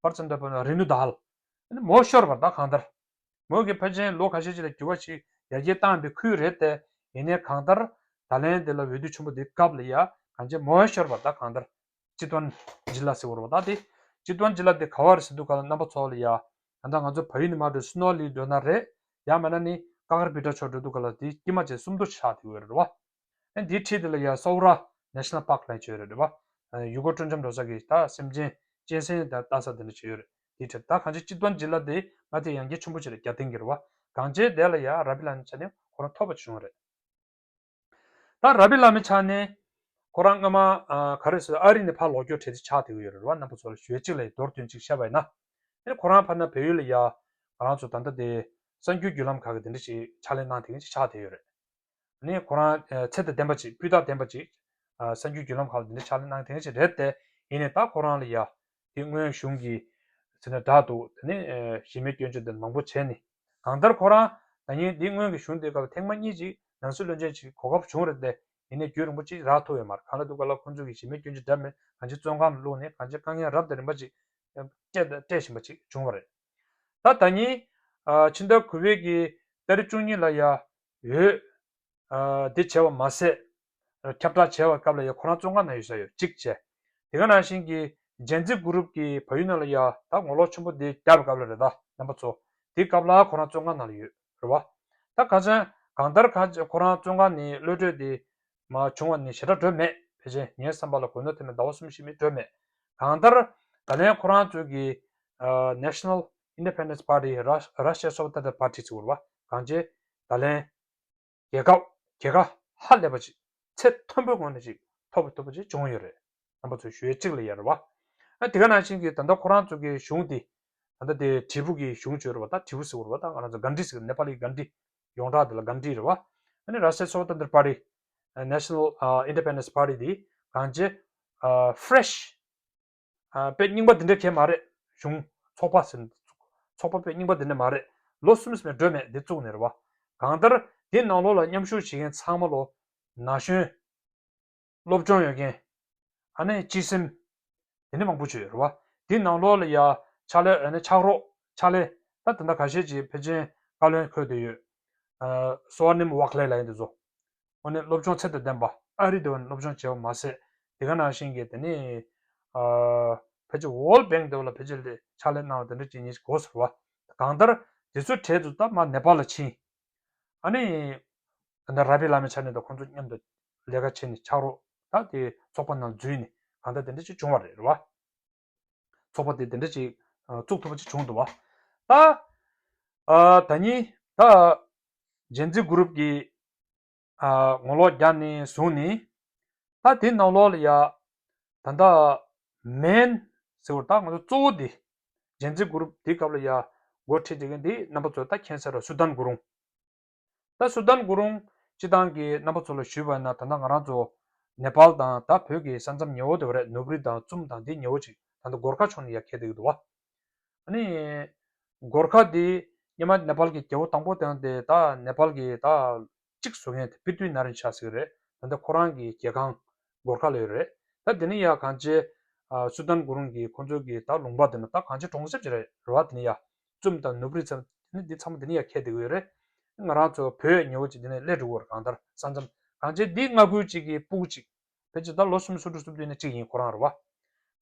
པར་ཙམ་ད་བུ་མོ་རེ་ནུ་དཱལ། ཨ་ནི་མོ་ཤོར་བ་ད་གང་ལྟར། མོ་གི་ཕལ་ཆེར་ལོ་ཁ་ཤས་ཅིག་ལ་འགྱུར་བ་ཞིག་ཡར་རྒྱས་བཏང་པའི་ཁུལ་རེད་དེ། ཡིན་ནའི་གང་ལྟར་ད་ལན་དེ་ལ་འོས་བསྡུ་ཆེན་པོ་འདི་སྐབས་ལ་ཡ་གང་ཅི་མོ་ཤོར་བ་ད་གང་ལྟར། ཅི་ཏོན་ཇི་ལ་ཟེར་བ་རེད་བ། ད་དེ་ཅི་ཏོན་ཇི་ལ་དེ་ག་བ་རེད་ཟེར་དུས་ག་ལ་རྣམ་པ་ཚོ་ལ་ཡ། ད་ལྟ་ང་ཚོ་བལ་ཡུལ་ནས་མར་འགྲོ་སི་ནོ་ལི་འགྲོ་ན་རེད། ཡང་མིན་ན་ནི་ཀ་གར་བི་ཊ་ཕྱོགས་འགྲོ་དུས་ག་ལ་དེ་དཀྱིལ་མ་བྱས་སུམ་མདོ་ཆགས་དེ་ཡོད་རེད་བ། ཨ་འདིའི་འཁྲིས་དེ་ལ་ཡ་སོའུ་ར་ནེ་ཤ་ནལ་པཱརྐ་ལབ་ཡག་ཅིག་ཡོད་རེད་བ། ཡུལ་སྐོར་སྤྲོ་འཆམ་འགྲོ་ས་གི་ད་སེམས་ཅན་གཅན་གཟན་ད་ལྟ་ས་དེ་འདྲ་ཅིག་ཡོད་རེད། དེའི་གྲས་ད་གང་ཅི་ཅི་ཏོན་ཇི་ལ་དེ་ང་དེ་ཡང་རྒྱ་ཆེན་པོ་ཅིག་རེད། རྒྱ་སྟེང་གི་རེད་བ། གང་ཅི་དེ་ལ་ཡ་ར་བི་ལ་མི་ཆ་ནི་ཁོ་རང་ཐོབ་པ་བྱུང་རེད། ད་ར་བི་ལ་མི་ཆ་ནི་ཁོ་རང་སྔ་མ་ཨ་ག་རེ་ཟེར་ཨ་རི་ནས་ཕར་ལོག་སྐྱོར་བྱས་ཏེ་ཆགས་བསྡད་ཀྱི་ཡོད་རེད་བ། རྣམ་པ་ཚོ་ལ་ཞུ་ཡག་ཅིག་ལ་མདོར་བསྡུས་ཅིག་བཤད་པ་ཡིན་ན། ཨ་ནི་ཁོ་རང་ཕར་ན་བལ་ཡུལ་ལ་ཡ་ང་རང་ཚོ་ད་ལྟ་དེ་གསར་འགྱུར་བརྒྱུད་ལམ་ཁག་གི་དེ་འདྲ་ཞིག་ཕྱག་ལས་གནང་བསྡད་མཁན་ཅིག་ཆགས་བསྡད་ཡོད་རེད། ཨ་ནི་ཁོ་རང་ཨ་ཚད་དང་ལྡན་པ་ཅིག་སྤུས་དག་ལྡན་པ་ཅིག་ཨ་གསར་འགྱུར་བརྒྱུད་ལམ་ཁག་ལ་དེ་འདྲ་ཕྱག་ལས་གནང་མཁན་ཅིག་རེད་དེ། ཡིན་ནའི་ད་ཁོ་རང་ལ་ཡ་དེ་སྔོན་གཞུང་གི་ཟེར་ན་འདྲ་འདུག་དེ་ནས་ཨ་གཞི་མེད་སྐྱོན་བརྗོད་དེ་མང་པོ་བྱས་ནས། གང་ལྟར་ཁོ་རང་ད་ཉིན་འདི་སྔོན་གྱི་གཞུང་དེ་སྐབས་ཐེངས་མ་གཉིས་ཅིག་ནང་སྲིད་བློན་ཆེན་ཅིག་གོ་སྐབས་བྱུང་རེད་དེ། ཡིན་ནའི་རྒྱུན་རིང་པོ་ཅིག་རག་ཐུབ་ཡོད་མ་རེད། གང་ལ་འདུག་ག་ལ་ཁོང་ཚོ་གི་གཞི་མེད་སྐྱོན་བརྗོད་འདྲ་མིན་གང་ཅི་བཙོན་ཁང་ལ་བླུགས་ནས་གང་ཅི་དཀའ་ངལ་རབ་དང་རིམ་པ་ཅིག་སྤྲད་སྤྲད་བཞིན་པ་ཅིག་བྱུང་བ་རེད། ད་ད་ཉིན་ཨ་ཕྱི་ཟླ་དགུ་པའི་གི་ཏ་རིག་བཅུ་གཉིས་ལ་ཡ་འོས་ཨ་དེ་བྱས་པ་མ་ཟད། ཁྱབ་བསྒྲགས་བྱས་པའི་སྐབས་ལ་ཡ་ཁོ་རང་བཙོན་ཁང་ནང་ཡོད་ས་ཡོད་གཅིག་བྱས། དེ་ག་ནང་བཞིན་གྱི་ཇེན་ཛི་གུ་རུབ་ཀྱི་བལ་ཡུལ་ནང་ལ་ཡ་ད་ངོ་ལོག་ཆེན་པོ་དེ་བརྒྱབ་པའི་སྐབས་ལ་རེད། ད་རྣམ་པ་ཚོ་དེའི་སྐབས་ལ་ཁོ་རང་བཙོན་ཁང་ནང་ལ་ཡོད་རེད་བ། ད་ཁ་སང་གང་ལྟར་གང་ཁོ་རང་བཙོན་ཁང་ནས་གློད་གྲོལ་དེ་མ་བྱུང་བ་ནི་ཞེ་དྲག་འགྲོ་མེད། ཕལ་ཆེར་ངའི་བསམ་པ་ལ་དགོས་ན་དེ་ནས་ཟླ་བ་གསུམ་བཞི་མི་འགྲོ་མེད། གང་ལྟར་ད་ལན་ཁོ་རང་ཚོ་གི་ཨ་National Independence Party Russia Sovereignty Party ཟེར་བ་རེད་བ། གང་ཅི་ད་ལན་རྒྱལ་ཁབ་རྒྱལ་ཁ་ཧ་ལས་པ་ཅིག་ཚད་མཐོན་པོའི་ངང་ནས་ཅིག་ཐོབ་པ་ཐོབ་པ་ཅིག་བྱུང་ཡོད་རེད། རྣམ་པ་ཚོས་ཞུ་ཡག་གཅིག་ལ་ཡ་རེད་བ། ཨ་དེ་ག་ནང་བཞིན་གྱི་ད་ལྟ་ཁོ་རང་ཚོ་གི་གཞུང་དེ་ད་ལྟ་དེ་དྲིལ་བུ་གི་གཞུང་བཅོས་རེད་བ། ད་དྲིལ་བུ་ཟེར་བ་རེད་བ། ད་ང་རང་ཚོ་གྷན་ཌི་ཟེར་གི་ནེ་པ་ལི་གྷན་ཌི་ཡོངས་གྲགས་དེ་ལ་གྷན་ཌི་རེད་བ། ཨ་ནི་Russia Sovereignty Party National Independence Party དེ་གང་ཅི་ཨ་fresh ཨ་དཔེ་རྙིང་པ་འདི་འདྲ་གང་ཡང་མ་རེད། གཞུང་ཚོགས་པ་ཟེར་ཚོགས་པ་དཔེ་རྙིང་པ་འདི་འདྲ་མ་རེད། ལོ་གསུམ་ཙམ་འགྲོ་མེད་འདི་བཙུགས་ནས་རེད་བ། གང་ལྟར་འདི་ནང་ལོགས་ལ་མཉམ་ཞུགས་བྱེད་མཁན་ཚང་མ་ལོ་ན་གཞོན་སློབ་སྦྱོང་ཡོད་མཁན་ཨ་ནི་སྤྱི་སེམས་དེ་འདྲ་མང་པོ་ཅིག་ཡོད་རེད་བ། འདི་ནང་ལོགས་ལ་ཡ་ཕྱག་ལས་ཨ་ནི་ཕྱག་རོགས་ཕྱག་ལས་ད་ད་ལྟ་ཁ་ཤས་ཅིག་ཕལ་ཆེར་བཀའ་བློན་འཁོད་བསྡད་ཡོད། ཨ་སོ་ཨ་ནིམ་ཝག་ལེ་ལབ་ཡག་འདི་ཚོ། ཨ་ནི་སློབ་སྦྱོང་ཚད་དང་ལྡན་པ་ཨ་རི་དུ་སློབ་སྦྱོང་བྱས་པ་མ་ཟད། དེ་ག་ནང་བཞིན་གྱི་དེ་ནི་ཨ་ཕལ་ཆེར་World Bank དེ་ལ་ཕལ་ཆེར་ལས་ཕྱག་ལས་གནང་བ་དེ་འདྲ་ཅིག་ཡིན་དགོས་ཟེར་བ། གང་ལྟར་དེ་ཚོའི་གྲས་དུ་ད་མར་ནེ་པཱལ་ལ་ཕྱིན། ཨ་ནི་ད་ལྟ་ར་བི་ལ་མི་ཆ་ནས་ད་ཁོང་ཚོ་མཉམ་དུ་ལས་ཀ་བྱས་ནས་ཕྱག་རོགས་ད་དེ་ཚོགས་པ་ནང་འཛུལ་ནས་གང་ལྟར་དེ་འདྲ་ཅིག་བྱུང་བ་རེད་རེད་བ། ཚོགས་པ་དེ་དེ་འདྲ་ཅིག་ཨ་བཙུགས་ཐུབ་པ་ཅིག་བྱུང་འདུག་བ། ད་ཨ་ད་ནི་ད་ཇེན་ཛི་གུ་རུབ་ཀྱི་ཨ་ངོ་ལོག་རྒྱག་ནས་བཟུང་ནས་ད་དེ་ནང་ལོགས་ལ་ཡ་ ད་ལྟ་མེན་ཟེར་བ་ད་ང་ཚོ་གཙོ་བོ་འདི་ཇེན་ཛི་གུ་རུབ་འདིའི་སྐབས་ལ་ཡ་འགོ་ཁྲིད་བསྡད་མཁན་འདི་རྣམ་པ་ཚོ་ད་མཁྱེན་གསལ་རེད། སུ་དཱན་གུ་རུང་། ད་སུ་དཱན་གུ་རུང་སྤྱི་བཏང་གི་རྣམ་པ་ཚོ་ལ་ཞུས་པ་ཡིན་ན། ད་ལྟ་ང་རང་ཚོ་ནེ་པཱལ་དང་ད་བོད་ཀྱི་ས་མཚམས་ཉེ་བོ་དེ་བ་རེད། ནུབ་རི་དང་ཙུམ་དང་འདི་ཉེ་བོ་ཅིག་ད་ལྟ་གོར་ཁ་ཕྱོགས་ནས་ཡར་འཁྱེར་བསྡད་ཀྱི་འདུག་བ། ཨ་ནི་གོར་ཁ་འདི་སྔོན་མ་ནེ་པཱལ་གྱི་རྒྱལ་པོ་དང་པོ་དེ་དེ་ད་ནེ་པཱལ་གྱི་ད་གཅིག་བཟོ་མཁན་དེ་པི་ཏུའི་ནཱ་རན་ཤཱ་ཟེར་གྱི་རེད། ད་ལྟ་ཁོ་རང་གི་རྒྱལ་ཁང་གོར་ཁ་ལ་ཡོད་རེད། ད་དེ་ནས་ཡར་གངས་ཅན་ཨ་སུ་དཱན་གུ་རུང་གི་ཁོང་ཚོའི་གི་ད་ལུང་པ་དེ་ནི་ད་གངས་ཅན་གྲོང་གསེབ་ཅིག་རེད་རེད་བ། དེ་ནས་ཡར་ཙུམ་དང་ནུབ་རི་ཚང་དེ་ནི་འདི་ཚང་མ་དེ་ནས་ཡར་འཁྱེར་བསྡད་ཀྱི་ཡོད་རེད། ང་རང་ཚོ་བོད་ཉེ་བོ་ཅིག་དེ་ནས་སླེབས་འགྲོ་གི་རེད། གང་ལྟར་ས་མཚམས་གངས་ཅན་འདི་མངའ་ཁུལ་གཅིག་གི་སྤུ་གུ་གཅིག་ཕལ་ཆེར་ད་ལོ་སུམ་ཅུ་སོ་དྲུག་སོ་བདུན་ནས་གཅིག་ཡིན་ཁོ་རང་རེད་བ།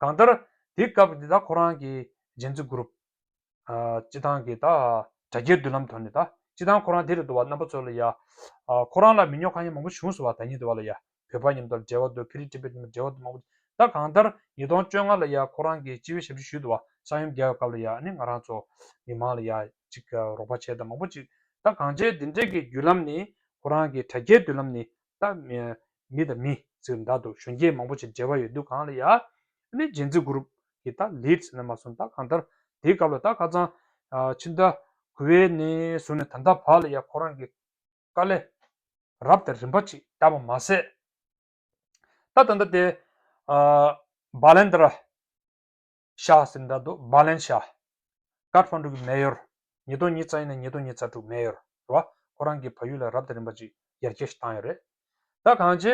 གང་ལྟར་དེའི་སྐབས་འདི་ད་ཁོ་རང་གི་ཇེན་ཛི་གུ་རུབ་ཨ་སྤྱི་བཏང་གི་ད་དྲ་རྒྱའི་མདུན་ལམ་ཐོག་ནས་ད་སྤྱི་བཏང་ཁོ་རང་དེ་རེད་འདུག་བ། རྣམ་པ་ཚོ་ལ་ཡ་ཨ་ཁོ་རང་ལ་མི་ཉོ་ཁ་ཉན་མང་པོ་བྱུང་སོང་བ། ད་ཉིད་འདུག་བ་ལ་ཡ་བོད་པ་མཉམ་དུ་འབྲེལ་བ་འདུག་ཕི་རི་ཊི་བེ་ཊི་མཉམ་དུ་འབྲེལ་བ་འདུག་མང་པོ། ད་གང་ལྟར་ཉིས་སྟོང་བཅོ་ལྔ་ལ་ཡ་ཁོ་རང་གི་སྤྱི་པའི་ཞབས་ཞུ་ཞུས་འདུག་བ། ས་ཡོམ་རྒྱག་པའི་སྐབས་ལ་ཡ་ཨ་ནི་ང་རང་ཚོ་མི་མང་ལ་ཡ་ཅིག་རོགས་པ་བྱས་དང་མང་པོ་ཅིག་ད་གངས་ཅན་འདི་འདྲས་ཀྱི་བརྒྱུད་ལམ་ནི་ཁོ་རང་གི་དྲ་རྒྱའི་མདུན་ལམ་ནི་ད་མི་མི་དང་མི་ཟེར་འདྲ་འདུག་གཞོན་སྐྱེས་མང་པོ་ཅིག་འབྲེལ་བ་ཡོད་དུས་གང་ལ་ཡ་ཨ་ནི་ཇེན་ཛི་གུ་རུབ་ཀྱི་ད་ལིཌ་ཟེར་ན་མ་སོང་། ད་གང་ལྟར་དེའི་སྐབས་ལ་ད་ཁ་སང་ཨ་ཕྱི་ཟླ་དགུ་པའི་ནས་བཟུང་ནས་ད་ལྟ་བར་ལ་ཡ་ཁོ་རང་གི་དཀའ་ལས་རབ་དང་རིམ་པ་ཅིག་བརྒྱབ་པ་མ་ཟད། ད་ད་ལྟ་དེ་ཨ་བྷ་ལན་དི་ར་ཤཱ་ཟེར་འདྲ་འདུག་བྷ་ལན་ཤཱ། ཀ་ཐ་མན་ཌུ་གི་མེ་ཡོར། ཉིས་སྟོང་ཉི་ཤུ་རྩ་གཉིས་ནས་ཉིས་སྟོང་ཉི་ཤུ་རྩ་དྲུག་མེ་ཡོར་རེད་བ། ཁོ་རང་གི་བལ་ཡུལ་ལ་རབ་དང་རིམ་པ་ཅིག་ཡར་རྒྱས་ཤིག་བཏང་ཡོད་རེད། ད་གང་ཅི་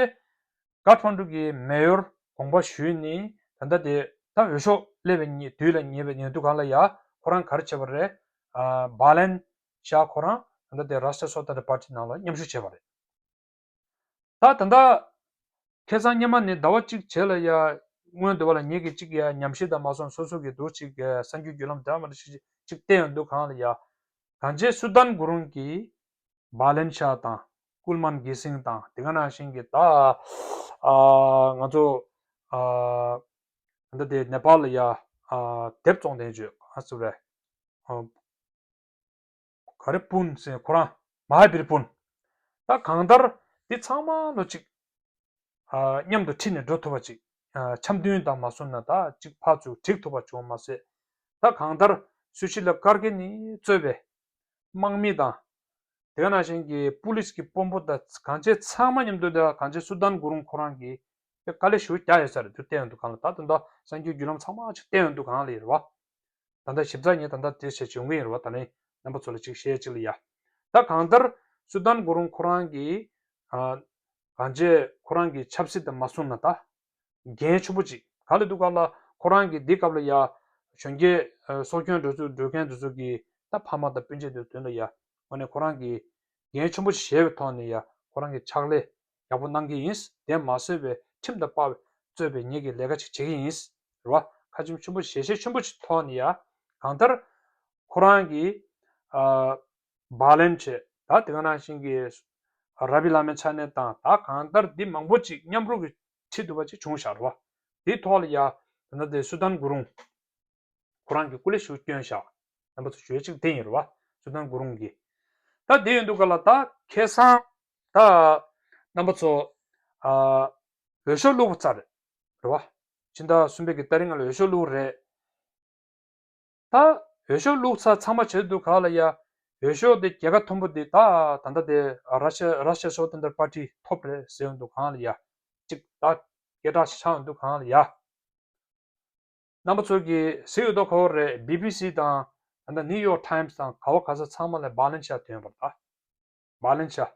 ཀ་ཐ་མན་ཌུ་གི་མེ་ཡོར་དགོངས་པ་ཞུས་ནས་ད་ལྟ་དེ་ད་འོས་ཤོག་སླེབས་པའི་ཉིན་དུས་ལ་ཉེ་བའི་ཉིན་དུ་གང་ལ་ཡ་ཁོ་རང་ག་རེ་བྱས་པ་རེད། ཨ་བྷ་ལན་ཤཱ་ཁོ་རང་ད་ལྟ་དེ་རཱ་ཤི་ཏྲ་སོ་ཏན་ཏྲ་པར་ཊི་ནང་ལ་མཉམ་ཞུགས་བྱས་པ་རེད། ད་ད་ལྟ་ཁ་སང་སྔོན་མ་ནས་ཟླ་བ་གཅིག་རྗེས་ལ་ཡ་སྔོན་དུ་བ་ལ་ངེད་ཀྱིས་གཅིག་ཡ་ཉམས་ཞིབ་དང་མ་སོང་སོ་སོ་གི་འདུག་གཅིག་གསར་འགྱུར་བརྒྱུད་ལམ་འདྲ་མི་འདྲ་ཞིག་གཅིག་བལྟས་ཡོང་དུས་གང་ལ་ཡ་གངས་ཅན་སུ་དཱན་གུ་རུང་གི་བྷ་ལན་ཤཱ་དང་ཀུལ་མན་གྷི་སིང་དང་དེ་ག་ནང་བཞིན་གྱི་ད་ཨ་ང་ཚོ་ཨ་ད་ལྟ་དེ་ནེ་པཱལ་ལ་ཡ་ཨ་དེབ་བཙོང་མཁན་ཅིག་ཡོད། ག་རེ་ཟེར་རེད། ཨ་ག་རེ་པུན་ཟེར་ཁོ་རང་མ་ཧ་བིར་པུན། ད་གང་ལྟར་འདི་ཚང་མ་ལོ་གཅིག་ཨ་མཉམ་དུ་ཁྲིད་ནས་འགྲོ་ཐུབ་པ་ཅིག་ཨ་འཆམ་མཐུན་དང་མ་སོང་ན་ད་གཅིག་ཕར་ཚུར་འགྲིག་ཐུབ་པ་བྱུང་བ་མ་ཟད། ད་གང་ལྟར་སུ་ཤི་ལ་ཀར་གི་ནས་གཙོས་པའི་དམག་མི་དང་དེ་ག་ནང་བཞིན་གྱི་པུ་ལིས་ཀྱི་དཔོན་པོ་དང་གངས་ཅན་ཚང་མ་མཉམ་དུ་ད་གངས་ཅན་སུ་དཱན་གུ་རུང་ཁོ་རང་གིས་དཀའ་ལས་ཞེ་པོ་རྒྱག་ཡོད་ས་རེད། དུ་བལྟས་ཡོང་དུས་གང་ལ་ད་དུང་ད་གསར་འགྱུར་བརྒྱུད་ལམ་ཚང་མ་ཅིག་བལྟས་ཡོང་དུས་གང་ལ་ཡོད་རེད་བ། ད་ལྟ་ཞིབ་ཚགས་ངས་ད་ལྟ་དེ་བྱས་བྱུང་གི་ཡིན་རེད་བ། ད་ནི་རྣམ་པ་ཚོ་ལ་ཅིག་བཤད་ཅིག་ལ་ཡ། ད་གང་ལྟར་སུ་དཱན་གུ་རུང་ཁོ་རང་གིས་ཨ་གང་བྱས་ཁོ་རང་གི་ཆབ་སྲིད་དང་མ་སོང་ན་ད་འགན་ཆེན་པོ་ཅིག་ག་ལ་འདུག་ག་ལ། ཁོ་རང་གིས་འདི་སྐབས་ལ་ཡ་གཞོན་སྐྱེས་ཨ་སྲོག་སྐྱོན་འགྲོ་ཚུལ་འགྲོ་མཁན་དེ་ཚོ་གི་ད་ཕ་མ་དང་སྤུན་མཆེད་དེ་དོན་ལ་ཡ་འོ་ནས་ཁོ་རང་གིས་འགན་ཆེན་པོ་ཞིག་བཞེས་པའི་ཐོག་ནས་ཡ་ཁོ་རང་གི་ཕྱག་ལས་ཡག་པོ་གནང་གི་ཡིན། དེ་མ་ཟད་པའི་ཁྲིམས་དང་པ་གཙོས་པའི་ངེད་ཀྱི་ལས་ཀ་ཅིག་བྱེད་ཀྱི་ཡིན། རེད་བ། ཁ་ཆེམས་ཆེན་པོ་ཞལ་བཞེས་ཆེན་པོ་ཅིག་ཐོག་ནས་ཡ་གང་ལྟར་ཁོ་རང་གིས་ཨ་བྷ་ལན་བྱས། ད་དེ་ག་ནང་བཞིན་གྱི་ར་བི་བླ་མའི་ཕྱག་ནས་དང་ད་གང་ལྟར་འདི་མང་པོ་ཅིག་མཉམ་རུབ་ཀྱི་ཁྲིད་ཐུབ་པ་ཅིག་བྱུང་བཞག་རེད་བ། དེའི་ཐོག་ལ་ཡ་ད་ལྟ་དེ་སུ་དཱན་གུ་རུང་ཁོ་རང་གིས་སྐུ་ལས་ཞུ་སྐྱོན་བཞག་རྣམ་པ་ཚོ་ཞུ་ཡས་གཅིག་དེ་ཡིན་རེད་བ། སུ་དཱན་གུ་རུང་གིས། ད་དེ་ཡིན་དུས་ག་ལ་ད་ཁ་སང་ད་རྣམ་པ་ཚོ་ཨ་འོས་ཤོག་བླུགས་པ་ཚར་རེད་བ། ཕྱི་ཟླ་གསུམ་པའི་གི་ཏ་རིག་ལྔ་ལ་འོས་ཤོག་བླུགས་རེད། ད་འོས་ཤོག་བླུགས་ཚར་ཚང་མ་བྱེད་དུས་ག་ལ་ཡ་འོས་ཤོག་དེ་རྒྱལ་ཁ་མཐོན་པོ་དེ་ད་ད་ལྟ་དེ་ར་ཤ་ར་ཤ་སོ་ཏན་ཏར་པར་ཊི་ཐོབ་རེད་ཟེར་ཡོང་དུས་ག་ལ་ཡ་གཅིག་ད་སྐད་གྲགས་ཤིག་ཆགས་ཡོང་དུས་ག་ལ་ཡ། རྣམ་པ་ཚོ་གིས་གཟིགས་ཡོད་དོ་ག་བ་རེད། བི་བི་སི་དང་ད་ལྟ་ནིའུ་ཡོག་ཊའིམ་སི་དང་ག་བ་ག་ས་ཚང་མ་ལ་བྷ་ལན་ཤཱ་ཐོན་པ་རེད། ད་བྷ་ལན་ཤཱ།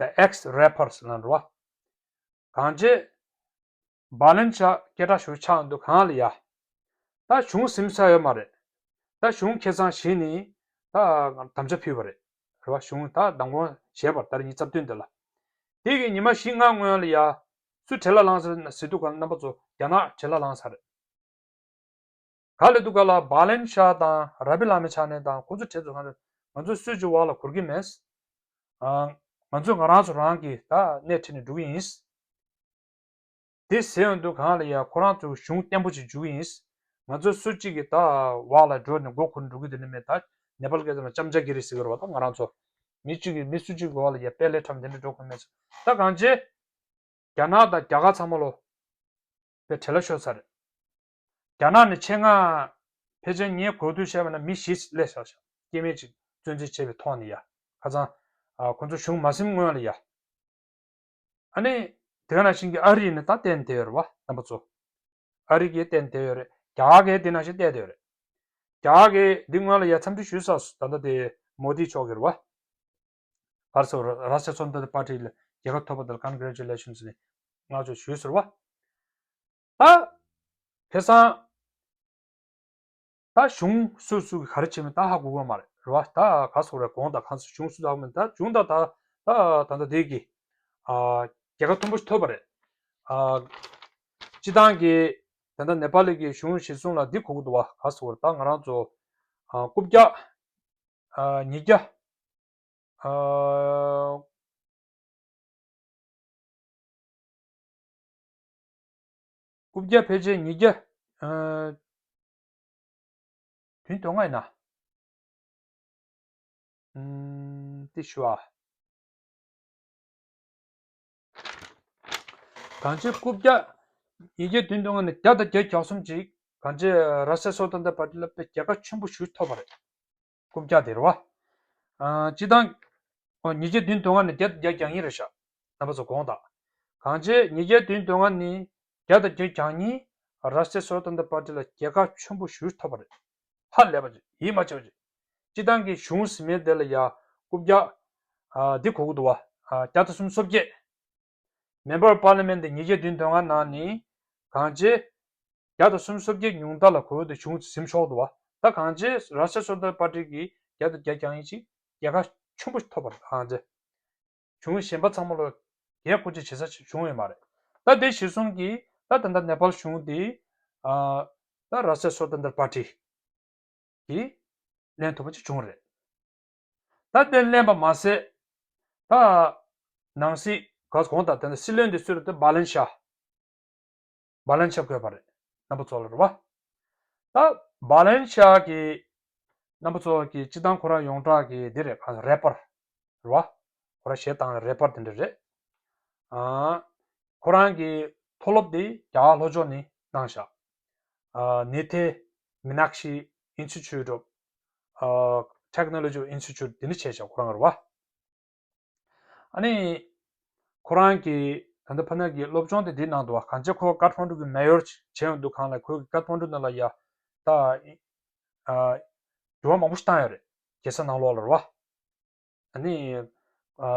The ex-rapper ལབ་རེད་བ། གང་བྱས་བྷ་ལན་ཤཱ་སྐད་གྲགས་ཞེ་པོ་ཆགས་འདུག་ག་ལ་ཡ། ད་གཞུང་ཟིན་ཚར་ཡོད་མ་རེད། ད་གཞུང་ཁ་སང་གཞི་ནས་ད་དམ་བཅའ་ཕུལ་བ་རེད། རེད་བ། གཞུང་ད་མདང་དགོང་བཞེས་པ་རེད། ད་རེས་ཉི་ཤུ་རྩ་བདུན་འདི་ལ། དེ་གི་ཉི་མ་བཞི་ལྔ་སྔོན་ལ་ཡ། སུ་བྲེལ་ལ་ལངས་ཟེར་ན་ཟེར་དུས་ག་ལ་རྣམ་པ་ཚོ་རྒྱ་ནག་བྲེལ་ལ་ལངས་ས་རེད། ག་ལ་འདུག་ག་ལ། བྷ་ལན་ཤཱ་དང་ར་བི་བླ་མའི་ཕྱག་ནས་དང་ཁོ་ཚོ་བྲེལ་ཚོ་གང་རེད། ང་ཚོ་སུ་གཅིག་འོག་ལ་འཁུར་གྱི་མེད། ཨ་ང་ཚོ་ང་རང་ཚོ་རང་གི་ད་སྣེ་ཁྲིད་ནས་འགྲོ་གི་ཡིན། དེ་ཟེར་ཡོང་དུས་གང་ལ་ཡ་ཁོ་རང་ཚོ་གཞུང་བརྟན་པོ་ཅིག་འཇུག་གི་ཡིན། ང་ཚོ་སུ་གཅིག་གི་ད་འོག་ལ་འགྲོ་ནས་མགོ་འཁོར་འགྲོ་གི་དེ་ནི་མེད། ད་ནེ་པཱལ་སྐད་ཚོ་ལ་ཅམ་ཅ་གི་རི་ཟེར་གི་རེད་བ། ད་ང་རང་ཚོ་མི་གཅིག་གིས་མི་སུ་གཅིག་གི་འོག་ལ་ཡ་དཔེ་ལས་ཁྲམ་དེ་འདྲ་འགྲོ་དགོས་མེད། ད་གང་བྱས། རྒྱ་ནག་དང་རྒྱ་གར་ཚང་མ་ལོ། པའི་བྲེལ་བ་ཤོར་ཚར་རེད། རྒྱ་ནག་ནས་ཆེད་མངགས་ཕལ་ཆེར་ངས་གོ་ཐོས་བཤད་པ་ན་མི་བཞི་སླེབས་ཚར་ཤག་སྐྱེ་དམན་ཅིག་བཙོན་འཛུལ་བྱས་པའི་ཐོག་ནས་ཡ། ཁ་སང་ཨ་ཁོ་ཚོ་གཞུང་མ་ཟིན་སྔོན་ལ་ཡ། ཨ་ནི། དེ་ག་ནང་བཞིན་གྱི་ཨ་རི་ནས་ད་བསྟན་བསྡད་ཡོད་རེད་བ་རྣམ་པ་ཚོ། ཨ་རི་གིས་བསྟན་བསྡད་ཡོད་རེད། རྒྱ་གར་གྱིས་དེ་ནང་བཞིན་བསྟན་བསྡད་ཡོད་རེད། རྒྱ་གར་གྱིས་འདི་སྔོན་ལ་ཡ་འཚམས་འདྲི་ཞུས་ཚར་སོང་། ད་ལྟ་དེ་མོ་དི་མཆོག་གིས་རེད་བ། ག་རེ་ཟེར། རཱ་སི་ཊ་སོ་ཏན་ཏྲ་པར་ཊི་ལ་རྒྱལ་ཁ་ཐོབ་པ་དེར་ཀོན་གྷི་རེ་ཅུ་ལེ་ཤན་ནས་བསྔགས་བརྗོད་ཞུས་ཟེར་བ། ད། ཁ་སང་། ད་གཞུང་སུ་སུ་གིས་ག་རེ་བྱས་མིན་ད་ཧ་གོ་གི་མ་རེད་རེད་བ། ད་ག་རེ་ཟེར་རེད། གོང་དང་གང་སུ་གཞུང་སུ་ད་ཧ་གོ་མིན། ད་གཞུང་ད་ད་ད་ད་ད་དེ་གི་ཨ་རྒྱལ་ཁ་མཐོན་པོ་ཞིག་ཐོབ་པ་རེད། ཨ་སྤྱི་བཏང་གི་ད་ད་ནེ་པ་ལི་གི་གཞུང་གཞི་བཟུང་ལ་འདི་གོ་གི་འདུག་བ། ག་རེ་ཟེར་རེད། ད་ང་རང་ཚོ་ཨ་རྐུབ་བཀྱག་ཨ་ཉིས་བརྒྱ། ཨ། རྐུབ་བཀྱག་ཕལ་ཆེར་ཉིས་བརྒྱ། ཨ། བདུན་དོན་ལྔ་ཡིན་ན། ཨུམ། དེ་ཞུ་ཨ། གང་ཅི་རྐུབ་བཀྱག་ཉིས་བརྒྱ་བདུན་དོན་ལྔ་ནས་བརྒྱ་དང་བརྒྱད་བརྒྱ་གསུམ་ཅིག་གང་ཅི་རཱ་སི་ཊ་སོ་ཏན་ཏྲ་པར་ཊི་ལ་དཔེ་རྒྱལ་ཁ་ཆེན་པོ་ཞིག་ཐོབ་པ་རེད། རྐུབ་བཀྱག་དེ་རེད་བ། ཨ། སྤྱི་བཏང་། ཨོ། ཉིས་བརྒྱ་བདུན་དོན་ལྔ་ནས་བརྒྱ་དང་བརྒྱད་བརྒྱ་བརྒྱབ་ཡིན་རེད་ཤག་རྣམ་པ་ཚོ་དགོངས་དག་གང་ཅི་ཉིས་བརྒྱ་བདུན་དོན་ལྔ་ནས་བརྒྱ་དང་བརྒྱད་བརྒྱབ་ཡིན། རཱ་སི་ཊ་སོ་ཏན་ཏྲ་པར་ཊི་ལ་རྒྱལ་ཁ་ཆེན་པོ་ཞིག་ཐོབ་པ་རེད། ཧ་ལས་པ་ཅིག་ཡིད་མ་ཆེས་པ་ཅིག་སྤྱི་བཏང་གི་གཞུང་ཟིན་མེད་དེ་ལ་ཡ་རྐུབ་བཀྱག་ཨ། འདི་གོ་གི་འདུག་བ། ཨ། བརྒྱ་དང་སུམ་ཅུ་སོ་བརྒྱད། Member of Parliament དེ་ཉིས་བརྒྱ་བདུན་དོན་ལྔ་ནང་ནས་གང་ཅི་བརྒྱ་དང་སུམ་ཅུ་སོ་བརྒྱད་ཉུང་མཐའ་ལ་གོ་བོ་དེ་གཞུང་ཟིན་ཆོག་འདུག་བ། ད་གང་ཅི་རཱ་སི་ཊ་སོ་ཏན་ཏྲ་པར་ཊི་གིས་བརྒྱ་དང་བརྒྱད་བརྒྱབ་ཡིན་ཅིག་རྒྱལ་ཁ་ཆེན་པོ་ཐོབ་པ་རེད། གང་ཅི་གཞུང་གཞན་པ་ཚང་མ་ལ་རྒྱལ་ཁོ་ཅིག་བྱེད་ས་ཅིག་བྱུང་ཡོད་མ་རེད། ད་དེ་གཞི་བཟུང་གིས་ད་ད་ལྟ་ནེ་པཱལ་གཞུང་དེ་ཨ། ད་རཱ་སི་ཊ་སོ་ཏན་ཏྲ་པར་ཊི་གིས་ལེན་ཐུབ་པ་ཅིག་བྱུང་རེད། ད་དེ་ལེན་པ་མ་ཟད། ད་ནང་སྲིད་ག་གོང་དང་དེ་ནས་སྲིད་བློན་དེ་སུ་རེད། དེ་བྷ་ལན་ཤཱ། བྷ་ལན་ཤཱ་བསྐོས་པ་རེད། རྣམ་པ་ཚོ་ལ་རེད་བ། ད་བྷ་ལན་ཤཱ་གི་རྣམ་པ་ཚོ་གི་སྤྱི་བཏང་ཁོ་རང་ཡོངས་གྲགས་ཀྱི་འདི་རེད། ག་རེ་པར་རེད་བ། ཁོ་རང་གཞས་བཏང་རེ་པར་དེ་འདྲ་རེད། ཨ། ཁོ་རང་གི་མཐོ་སློབ་དེ་རྒྱ་གར་ལྷོ་ཕྱོགས་ནས་གནང་ཤག་ཨ། ནི་ཐེ་མི་ནག་ཤི་ཨིན་སི་ཊི་ཊུཊ་ཨོཕ་ཨ། ཊེག་ནོ་ལོ་ཇི་ཨིན་སི་ཊི་ཊུཊ་དེ་འདྲ་བྱས་ཤག་ཁོ་རང་རེད་བ། ཨ་ནི། ཁོ་རང་གི་ད་ལྟ་ཕ་ནང་གི་སློབ་སྦྱོང་དེ་འདི་གནང་འདུག་བ། གང་ཅི་ཁོ་ཀ་ཐ་མན་ཌུ་གི་མེ་ཡོར་བྱས་ཡོང་དུས་སྒང་ལ་ཁོའི་ཀ་ཐ་མན་ཌུ་ནང་ལ་ཡ། ད། ཨ། འགྱུར་བ་མང་པོ་ཞིག་བཏང་ཡོད་རེད། རྒྱལ་ས་ནང་ལོགས་ལ་རེད་བ། ཨ་ནི། ཨ།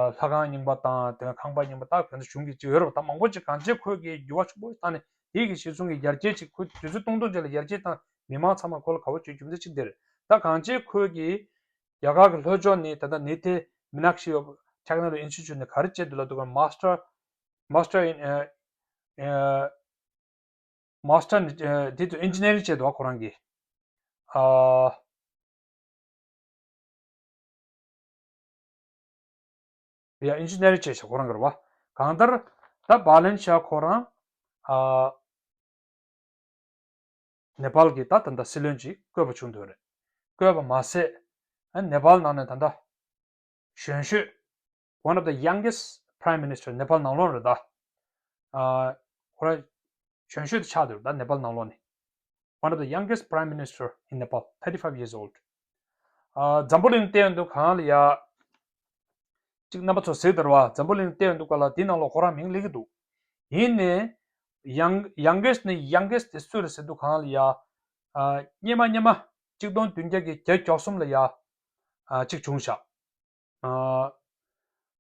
ལྷ་ཁང་རྙིང་པ་དང་དེ་ཁང་པ་རྙིང་པ་དག་དེ་ཚོ་གཞུང་གི་ཅིག་ཡོད་རེད་བ། ད་མང་པོ་ཅིག་གང་ཅི་ཁོས་ཀྱི་འགྱུར་བ་ཆེན་པོ་བཏང་ནས་དེའི་གི་གཞི་བཟུང་གི་ཡར་རྒྱས་ཅིག་ཁོས་དུས་ཚོད་སྟོང་སྟོང་ཅིག་ལ་ཡར་རྒྱས་བཏང་། མི་མང་ཚང་མ་ཁོ་ལ་དགའ་པོ་བྱེད་རྒྱུ་མཚན་ཅིག་འདིར། ད་གང་ཅི་ཁོས་ཀྱི་རྒྱ་གར་གྱི་ལྷོ་ཕྱོགས་ནས་ད་ལྟ་ནི་ཐེ་མི་ནག་ཤི་ཨོཕ་ཊེག་ནོ་ལོ་ཇི་ཨིན་སི་ཊི་ཊུཊ་ནས་ག་རེ་བྱས་འདུག་ལབ་དུས་སྒང་མཱ་སི་ཊར། མཱ་སི་ཊར་ཨིན། ཨ། ཨ། མཱ་སི་ཊར་ནི་ཨ། དེ་ཚོ་ཨིན་ཇི་ནི་ཡ་རིང་བྱས་འདུག་བ་ཁོ་རང་གིས། ཨ། ཡ། ཨིན་ཇི་ནི་ཡ་རིང་བྱས་ཤག་ཁོ་རང་གིས་རེད་བ། གང་ལྟར་ད་བྷ་ལན་ཤཱ་ཁོ་རང་ཨ། ནེ་པཱལ་གྱི་ད་ད་ལྟ་སྲིད་བློན་ཅིག་བསྐོས་པ་བྱུང་འདུག་རེད། བསྐོས་པ་མ་ཟད། ཨ། ནེ་པཱལ་ནང་ནས་ད་ལྟ་གཞོན་ཤོས། One of the youngest prime minister ནེ་པཱལ་ནང་ལོགས་རེད་ད། ཨ། ཁོ་རང་གཞོན་ཤོས་དེ་ཆགས་འདུག་ད་ནེ་པཱལ་ནང་ལོགས་ནས། One of the youngest prime minister in Nepal, thirty-five years old. ཨ། འཛམ་བུ་གླིང་བལྟས་ཡོང་དུས་སྒང་ལ་ཡ། གཅིག་རྣམ་པ་ཚོ་གཟིགས་དང་རེད་བ། འཛམ་བུ་གླིང་བལྟས་ཡོང་དུས་སྒང་ལ་དེའི་ནང་ལོགས་ཁོ་རང་མིང་སླེབས་ཀྱི་འདུག་ཡིན་ནའི། ཡང་ཡང་གེ་སི་ནི་ཡང་གེ་སི་དེ་སུ་རེད་ཟེར་དུས་སྒང་ལ་ཡ། ཨ། སྔོན་མ་སྔོན་མ་གཅིག་སྟོང་བདུན་བརྒྱ་གི་བརྒྱད་བརྒྱ་གསུམ་ལ་ཡ། ཨ། གཅིག་བྱུང་ཤག་ཨ།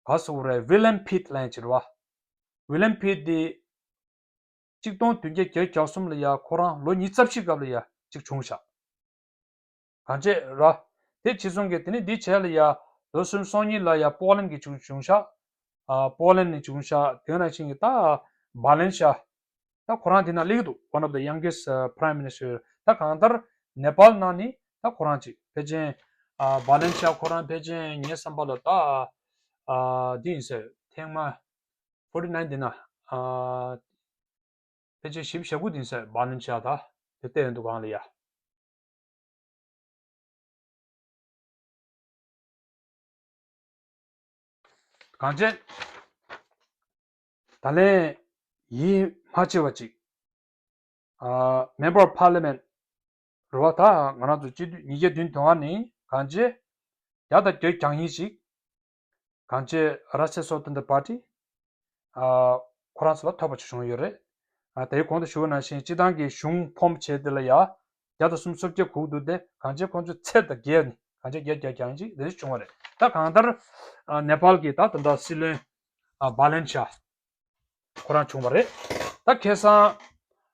ག་རེ་ཟེར་དགོས་རེད། ཝི་ལེམ་ཕིད་ལབ་ཡག་ཅིག་རེད་བ། ཝི་ལེམ་ཕིད་དེ། གཅིག་སྟོང་བདུན་བརྒྱ་བརྒྱད་བརྒྱ་གསུམ་ལ་ཡ་ཁོ་རང་ལོ་ཉི་ཤུ་རྩ་བཞི་སྐབས་ལ་ཡ་གཅིག་བྱུང་ཤག་གང་བྱས་ར། དེ་ཕྱིར་སོང་གི་དེ་ནས་འདི་བྱས་ལ་ཡ་ལོ་སུམ་སོང་གཉིས་ལ་ཡ་པོ་ལན་གྱི་བྱུང་བྱུང་ཤག་ཨ། པོ་ལན་ནས་བྱུང་ཤག་དེ་ནང་བཞིན་གྱི་ད་བྷ་ལན་ཤ། ད་ཁོ་རང་དེ་ན་སླེབས་ཀྱི་འདུག One of the youngest, uh, prime minister. ད་གང་ལྟར་ནེ་པཱལ་ནང་ནས་ད་ཁོ་རང་ཅིག་ཕལ་ཆེར། ཨ། བྷ་ལན་ཤ་ཁོ་རང་ཕལ་ཆེར་ངའི་བསམ་པ་ལ་ད། ཨ། འདི་ཡིན་ཟེར། ཐེངས་མ་ཕོར་ཊི་ནའིན་འདི་ན། ཨ། ཕལ་ཆེར་བཞི་བཅུ་ཞེ་དགུ་འདི་ཡིན་ཟེར། བྷ་ལན་ཤ་ད་དེ་བལྟས་ཡོང་དུས་སྒང་ལ་ཡ། གང་བྱས། ད་ལན་ཡིད་མ་ཆེས་པ་ཅིག་ཨ་Member of Parliament རེད་བ། ད་ང་རང་ཚོ་སྤྱི་འཐུས་ཉིས་བརྒྱ་བདུན་དོན་ལྔ་ནས་གང་ཅི་བརྒྱ་དང་བརྒྱད་བརྒྱ་ཡིན་ཞིག་གང་ཅི་Rashtriya Swatantra Party ཨ་ཁོ་རང་ཚོ་ལ་ཐོབ་པ་ཅིག་བྱུང་ཡོད་རེད། ཨ་དེའི་གོང་དུ་ཞུ་བ་ནང་བཞིན་སྤྱི་བཏང་གི་གཞུང་ཕོམ་བྱས་དེ་ལ་ཡ་བརྒྱ་དང་སུམ་ཅུ་སོ་བརྒྱད་སྒུག་འདུག་སྟེ་གང་ཅི་ཁོང་ཚོས་ཚད་དང་བརྒལ་ནས་གང་ཅི་བརྒྱད་བརྒྱ་བརྒྱ་ཡིན་ཅིག་དེ་འདྲ་བྱུང་བ་རེད། ད་གང་ལྟར་ཨ་ནེ་པཱལ་གྱི་ད་ད་ལྟ་སྲིད་བློན་ཨ་བྷ་ལན་ཤཱ་ཁོ་རང་བྱུང་བ་རེད། ད་ཁ་སང་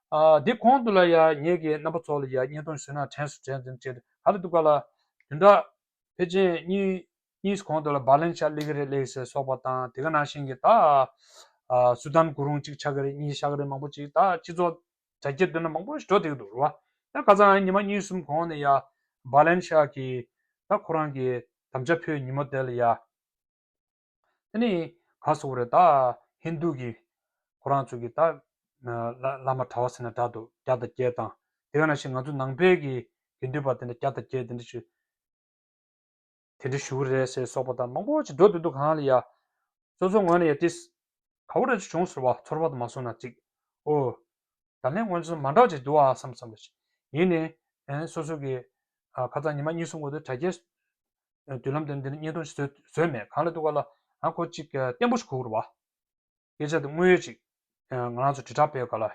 ཨ་འདི་གོང་དུ་ལ་ཡ་ངེད་ཀྱི་རྣམ་པ་ཚོ་ལ་ཡ་བརྙན་ཐུང་བཟོས་ན་དྲན་སུ་དྲན་དྲན་བྱས་ཏེ་ག་ལ་འདུག་ག་ལ་དོན་དག་ཕལ་ཆེར་གཉིས་གཉིས་གོང་དུ་ལ་བྷ་ལན་ཤཱ་སླེབས་ཀྱི་རེད་ལེགས་ཟེར་སོགས་པ་དང་དེ་ག་ནང་བཞིན་གྱི་ད་ཨ་སུ་དཱན་གུ་རུང་གཅིག་ཆགས་ཀྱི་རེད། གཉིས་ཆགས་ཀྱི་རེད། མང་པོ་ཅིག་ད་སྤྱི་ཚོགས་དྲ་རྒྱའི་མདུན་ལ་མང་པོ་ཞིག་འགྲོ་བསྡད་ཀྱི་འདུག་རེད་བ། ད་ཁ་སང་ཉི་མ་གཉིས་གསུམ་གོང་ནས་ཡ་བྷ་ལན་ཤཱ་གི་ད་ཁོ་རང་གི་དམ་བཅའ་ཕུལ་ཉིན་མོ་དེ་ལ་ཡ། དེ་ནི་ག་སོགས་རེད། ད་ཧིན་རྡུ་གི་ཁོ་རང་ཚོ་གི་ད་བླ་བླ་མ་གྲྭ་པ་ཟེར་ན་འདྲ་འདུག་བརྒྱ་དང་བརྒྱད་དང་། དེ་ག་ནང་བཞིན་ང་ཚོ་ནང་པའི་གི་དགེ་འདུན་པ་དེ་འདྲ་བརྒྱ་དང་བརྒྱད་དེ་འདྲ་ཞུ་དེ་འདྲ་ཞུ་གི་རེད་ཟེར་སོགས་པ་དང་མང་པོ་ཅིག་འགྲོ་འདུག་འདུག་གང་ལ་ཡ། སོ་སོ་ངོས་ནས་ཡ་ཏིས་ག་བོ་རེ་བྱུང་ཟེར་བ་ཚོར་བ་དུ་མ་སོང་ན་ཅིག་ཨོ། ད་ལན་ངོས་ཚོ་མ་འདྲ་བ་ཅིག་འདུག་ཨ་བསམ་བསམ་པ་ཞིག་ཡིན་ནའི། ཨེ་སོ་སོ་གི་ཨ་ཁ་སང་ཉི་མ་གཉིས་གསུམ་གོང་དུ་དྲ་རྒྱའི་མདུན་ལམ་དེ་འདི་ནས་བརྙན་ཐུང་ཞིག་བཟོས་བཟོས་མེད་གང་ལ་འདུག་ག་ལ་ཨ་ཁོ་ཅིག་བརྟན་པོ་ཞིག་གོ་གི་རེད་བ། སྐད་ཆ་དེ་དངོས་ཡོད་ཅིག་ང་རང་ཚོ་དྲིལ་བསྒྲགས་སྤེལ་ག་ལ་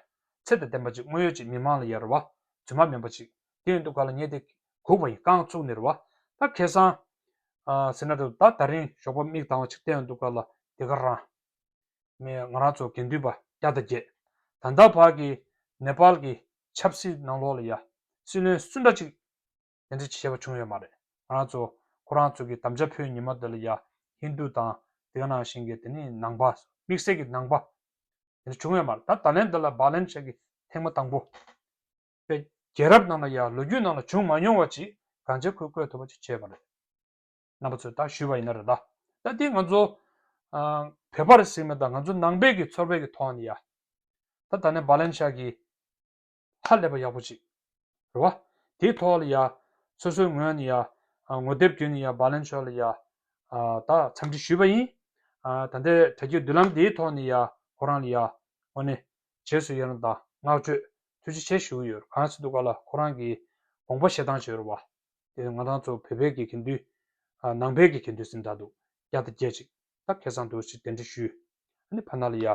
ཚད་དང་ལྡན་པ་ཅིག་དངོས་ཡོད་ཅིག་མི་མང་ལ་ཡ་རེད་བ། རྫུན་མ་མིན་པ་ཅིག་དེ་ཡིན་འདུག་ག་ལ་ངས་དེ་གུག་པ་ཡིན་རྐང་བཙུགས་ནས་རེད་བ། ད་ཁ་སང་ཨ་ཟེར་ན་འདུག་ད་ད་རིང་ཞོགས་པ་མིག་གདངས་པ་ཅིག་བལྟས་ཡོང་འདུག་ག་ལ་དེ་ག་རང་། མི་ང་རང་ཚོ་དགེ་འདུན་པ་བརྒྱ་དང་བརྒྱད། ད་ལྟ་བར་གྱི་ནེ་པཱལ་གྱི་ཆབ་སྲིད་ནང་ལོགས་ལ་ཡ་སྲིད་བློན་སུ་འདྲ་ཅིག་དེ་འདྲ་ཅིག་བྱས་པ་བྱུང་ཡོད་མ་རེད། ང་རང་ཚོ་ཁོ་རང་ཚོ་གི་དམ་བཅའ་ཕུལ་ཉིན་མོ་དེ་ལ་ཡ་ཧིན་རྡུ་དང་དེ་ག་ནང་བཞིན་གྱི་དེ་ནི་ནང་པ་དམིགས་བསལ་གྱི་ནང་པ་དེ་འདྲ་བྱུང་ཡོད་མ་རེད། ད་ད་ལན་འདི་ལ་བྷ་ལན་ཤཱ་གི་ཐེངས་མ་དང་པོ། པའི་རྒྱལ་རབས་ནང་ལ་ཡང་ལོ་རྒྱུས་ནང་ལ་བྱུང་མ་མྱོང་བ་ཅིག་གང་ཅི་ཁོས་བཀོད་ཐུབ་པ་ཅིག་བྱས་པ་རེད། རྣམ་པ་ཚོས་ད་ཞུས་པ་ཡིན་ན་རེད་ད། ད་འདི་ང་ཚོ་ཨ་བོད་པ་རེད་ཟེར་མེད་ད། ང་ཚོ་ནང་པའི་གི་ཚོར་བའི་གི་ཐོག་ནས་ཡ། ད་ད་ནས་བྷ་ལན་ཤཱ་གི་ཧ་ལས་པ་ཡག་པོ་ཅིག་རེད་བ། དེའི་ཐོག་ལ་ཡ་སོ་སོའི་ངོས་ནས་ཡ་ཨ་ངོ་དེབ་བརྒྱུད་ནས་ཡ་བྷ་ལན་ཤཱ་ལ་ཡ་ཨ་ད་འཚམས་འདྲི་ཞུས་པ་ཡིན། ཨ་ད་ལྟའི་དྲ་རྒྱའི་མདུན་ལམ་འདིའི་ཐོག་ནས་ཡ་ཁོ་རང་ལ་ཡ་དངོས་གནས་རྗེས་སུ་ཡི་རང་དང་བསྔགས་བརྗོད་ཐུགས་རྗེ་ཆེ་ཞུ་གི་ཡོད། གང་ཟེར་འདུག་ག་ལ་ཁོ་རང་གི་དགོངས་པ་བཞེས་སྟངས་བྱས་རེད་བ། དེ་ང་རང་ཚོ་བོད་པའི་གི་དགེ་འདུན་ཨ་ནང་པའི་གི་དགེ་འདུན་ཟེར་འདྲ་འདུག་བརྒྱ་དང་བརྒྱད་ཅིག་ད་ཁ་སང་འདུག་ཅིག་གདན་འདྲེན་ཞུས། ཨ་ནི་ཕ་ན་ལ་ཡ་ཨ་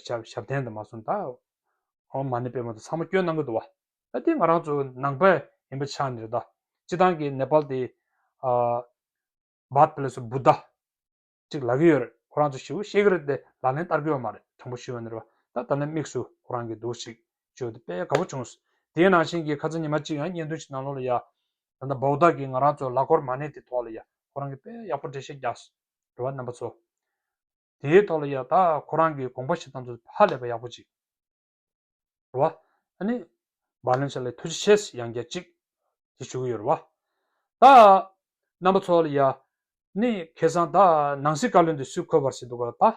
ཞབས་ཞབས་བརྟན་དུ་མ་སོང་ད། ཨོཾ་མ་ཎི་པདྨེ་དང་ཚང་མ་སྐྱོན་གནང་གི་འདུག་བ། ད་དེ་ང་རང་ཚོ་ནང་པ་ཡིན་པའི་ཆ་ནས་རེད་ད། སྤྱི་བཏང་གི་ནེ་པཱལ་དེ་ཨ་བཱད་པི་ལེ་སི་བུ་དྷ་ཅིག་ལབ་ཀྱི་ཡོད་རེད། ཁོ་རང་ཚོ་ཞེ་པོ་ཤེས་ཀྱི་རེད་དེ་ལག་ལེན་བསྟར་གྱི་ཡོད་མ་རེད། དྲང་པོ་ཞུས་པ་ཡིན་ན་རེད་བ། ད་ད་ལན་དམིགས་སུ་ཁོ་རང་གི་འདུག་ཅིག་བརྗོད་དེ་དཔེ་དགའ་པོ་བྱུང་། དེའི་ནང་བཞིན་གྱི་ཁ་སང་ཉི་མ་གཅིག་ཡང་བརྙན་ཐུང་ཞིག་ནང་ལོགས་ལ་ཡ། ད་ལྟ་བོ་དྷ་གི་ང་རང་ཚོ་ལ་ཀོར་མ་ཎི་དེ་ཐོག་ལ་ཡ་ཁོ་རང་གིས་དཔེ་ཡག་པོ་འགྲེལ་བཤད་རྒྱག་སོང་རེད་བ་རྣམ་པ་ཚོ། དེའི་ཐོག་ལ་ཡ་ད་ཁོ་རང་གི་དགོངས་པ་བཞེས་སྟངས་ཚོ་ཧ་ལས་པ་ཡག་པོ་ཅིག་རེད་བ། ཨ་ནི་བྷ་ལན་ཤཱ་ལ་ཐུགས་རྗེ་ཆེ་ཡང་བསྐྱར་ཅིག་ཅིག་ཞུ་གི་ཡོད་རེད་བ། ད་རྣམ་པ་ཚོ་ལ་ཡ་ནི་ཁ་སང་ད་ནང་སྲིད་བཀའ་བློན་དེ་སུས་འཁོད་པ་རེད་ཟེར་འདུག་ག་ད།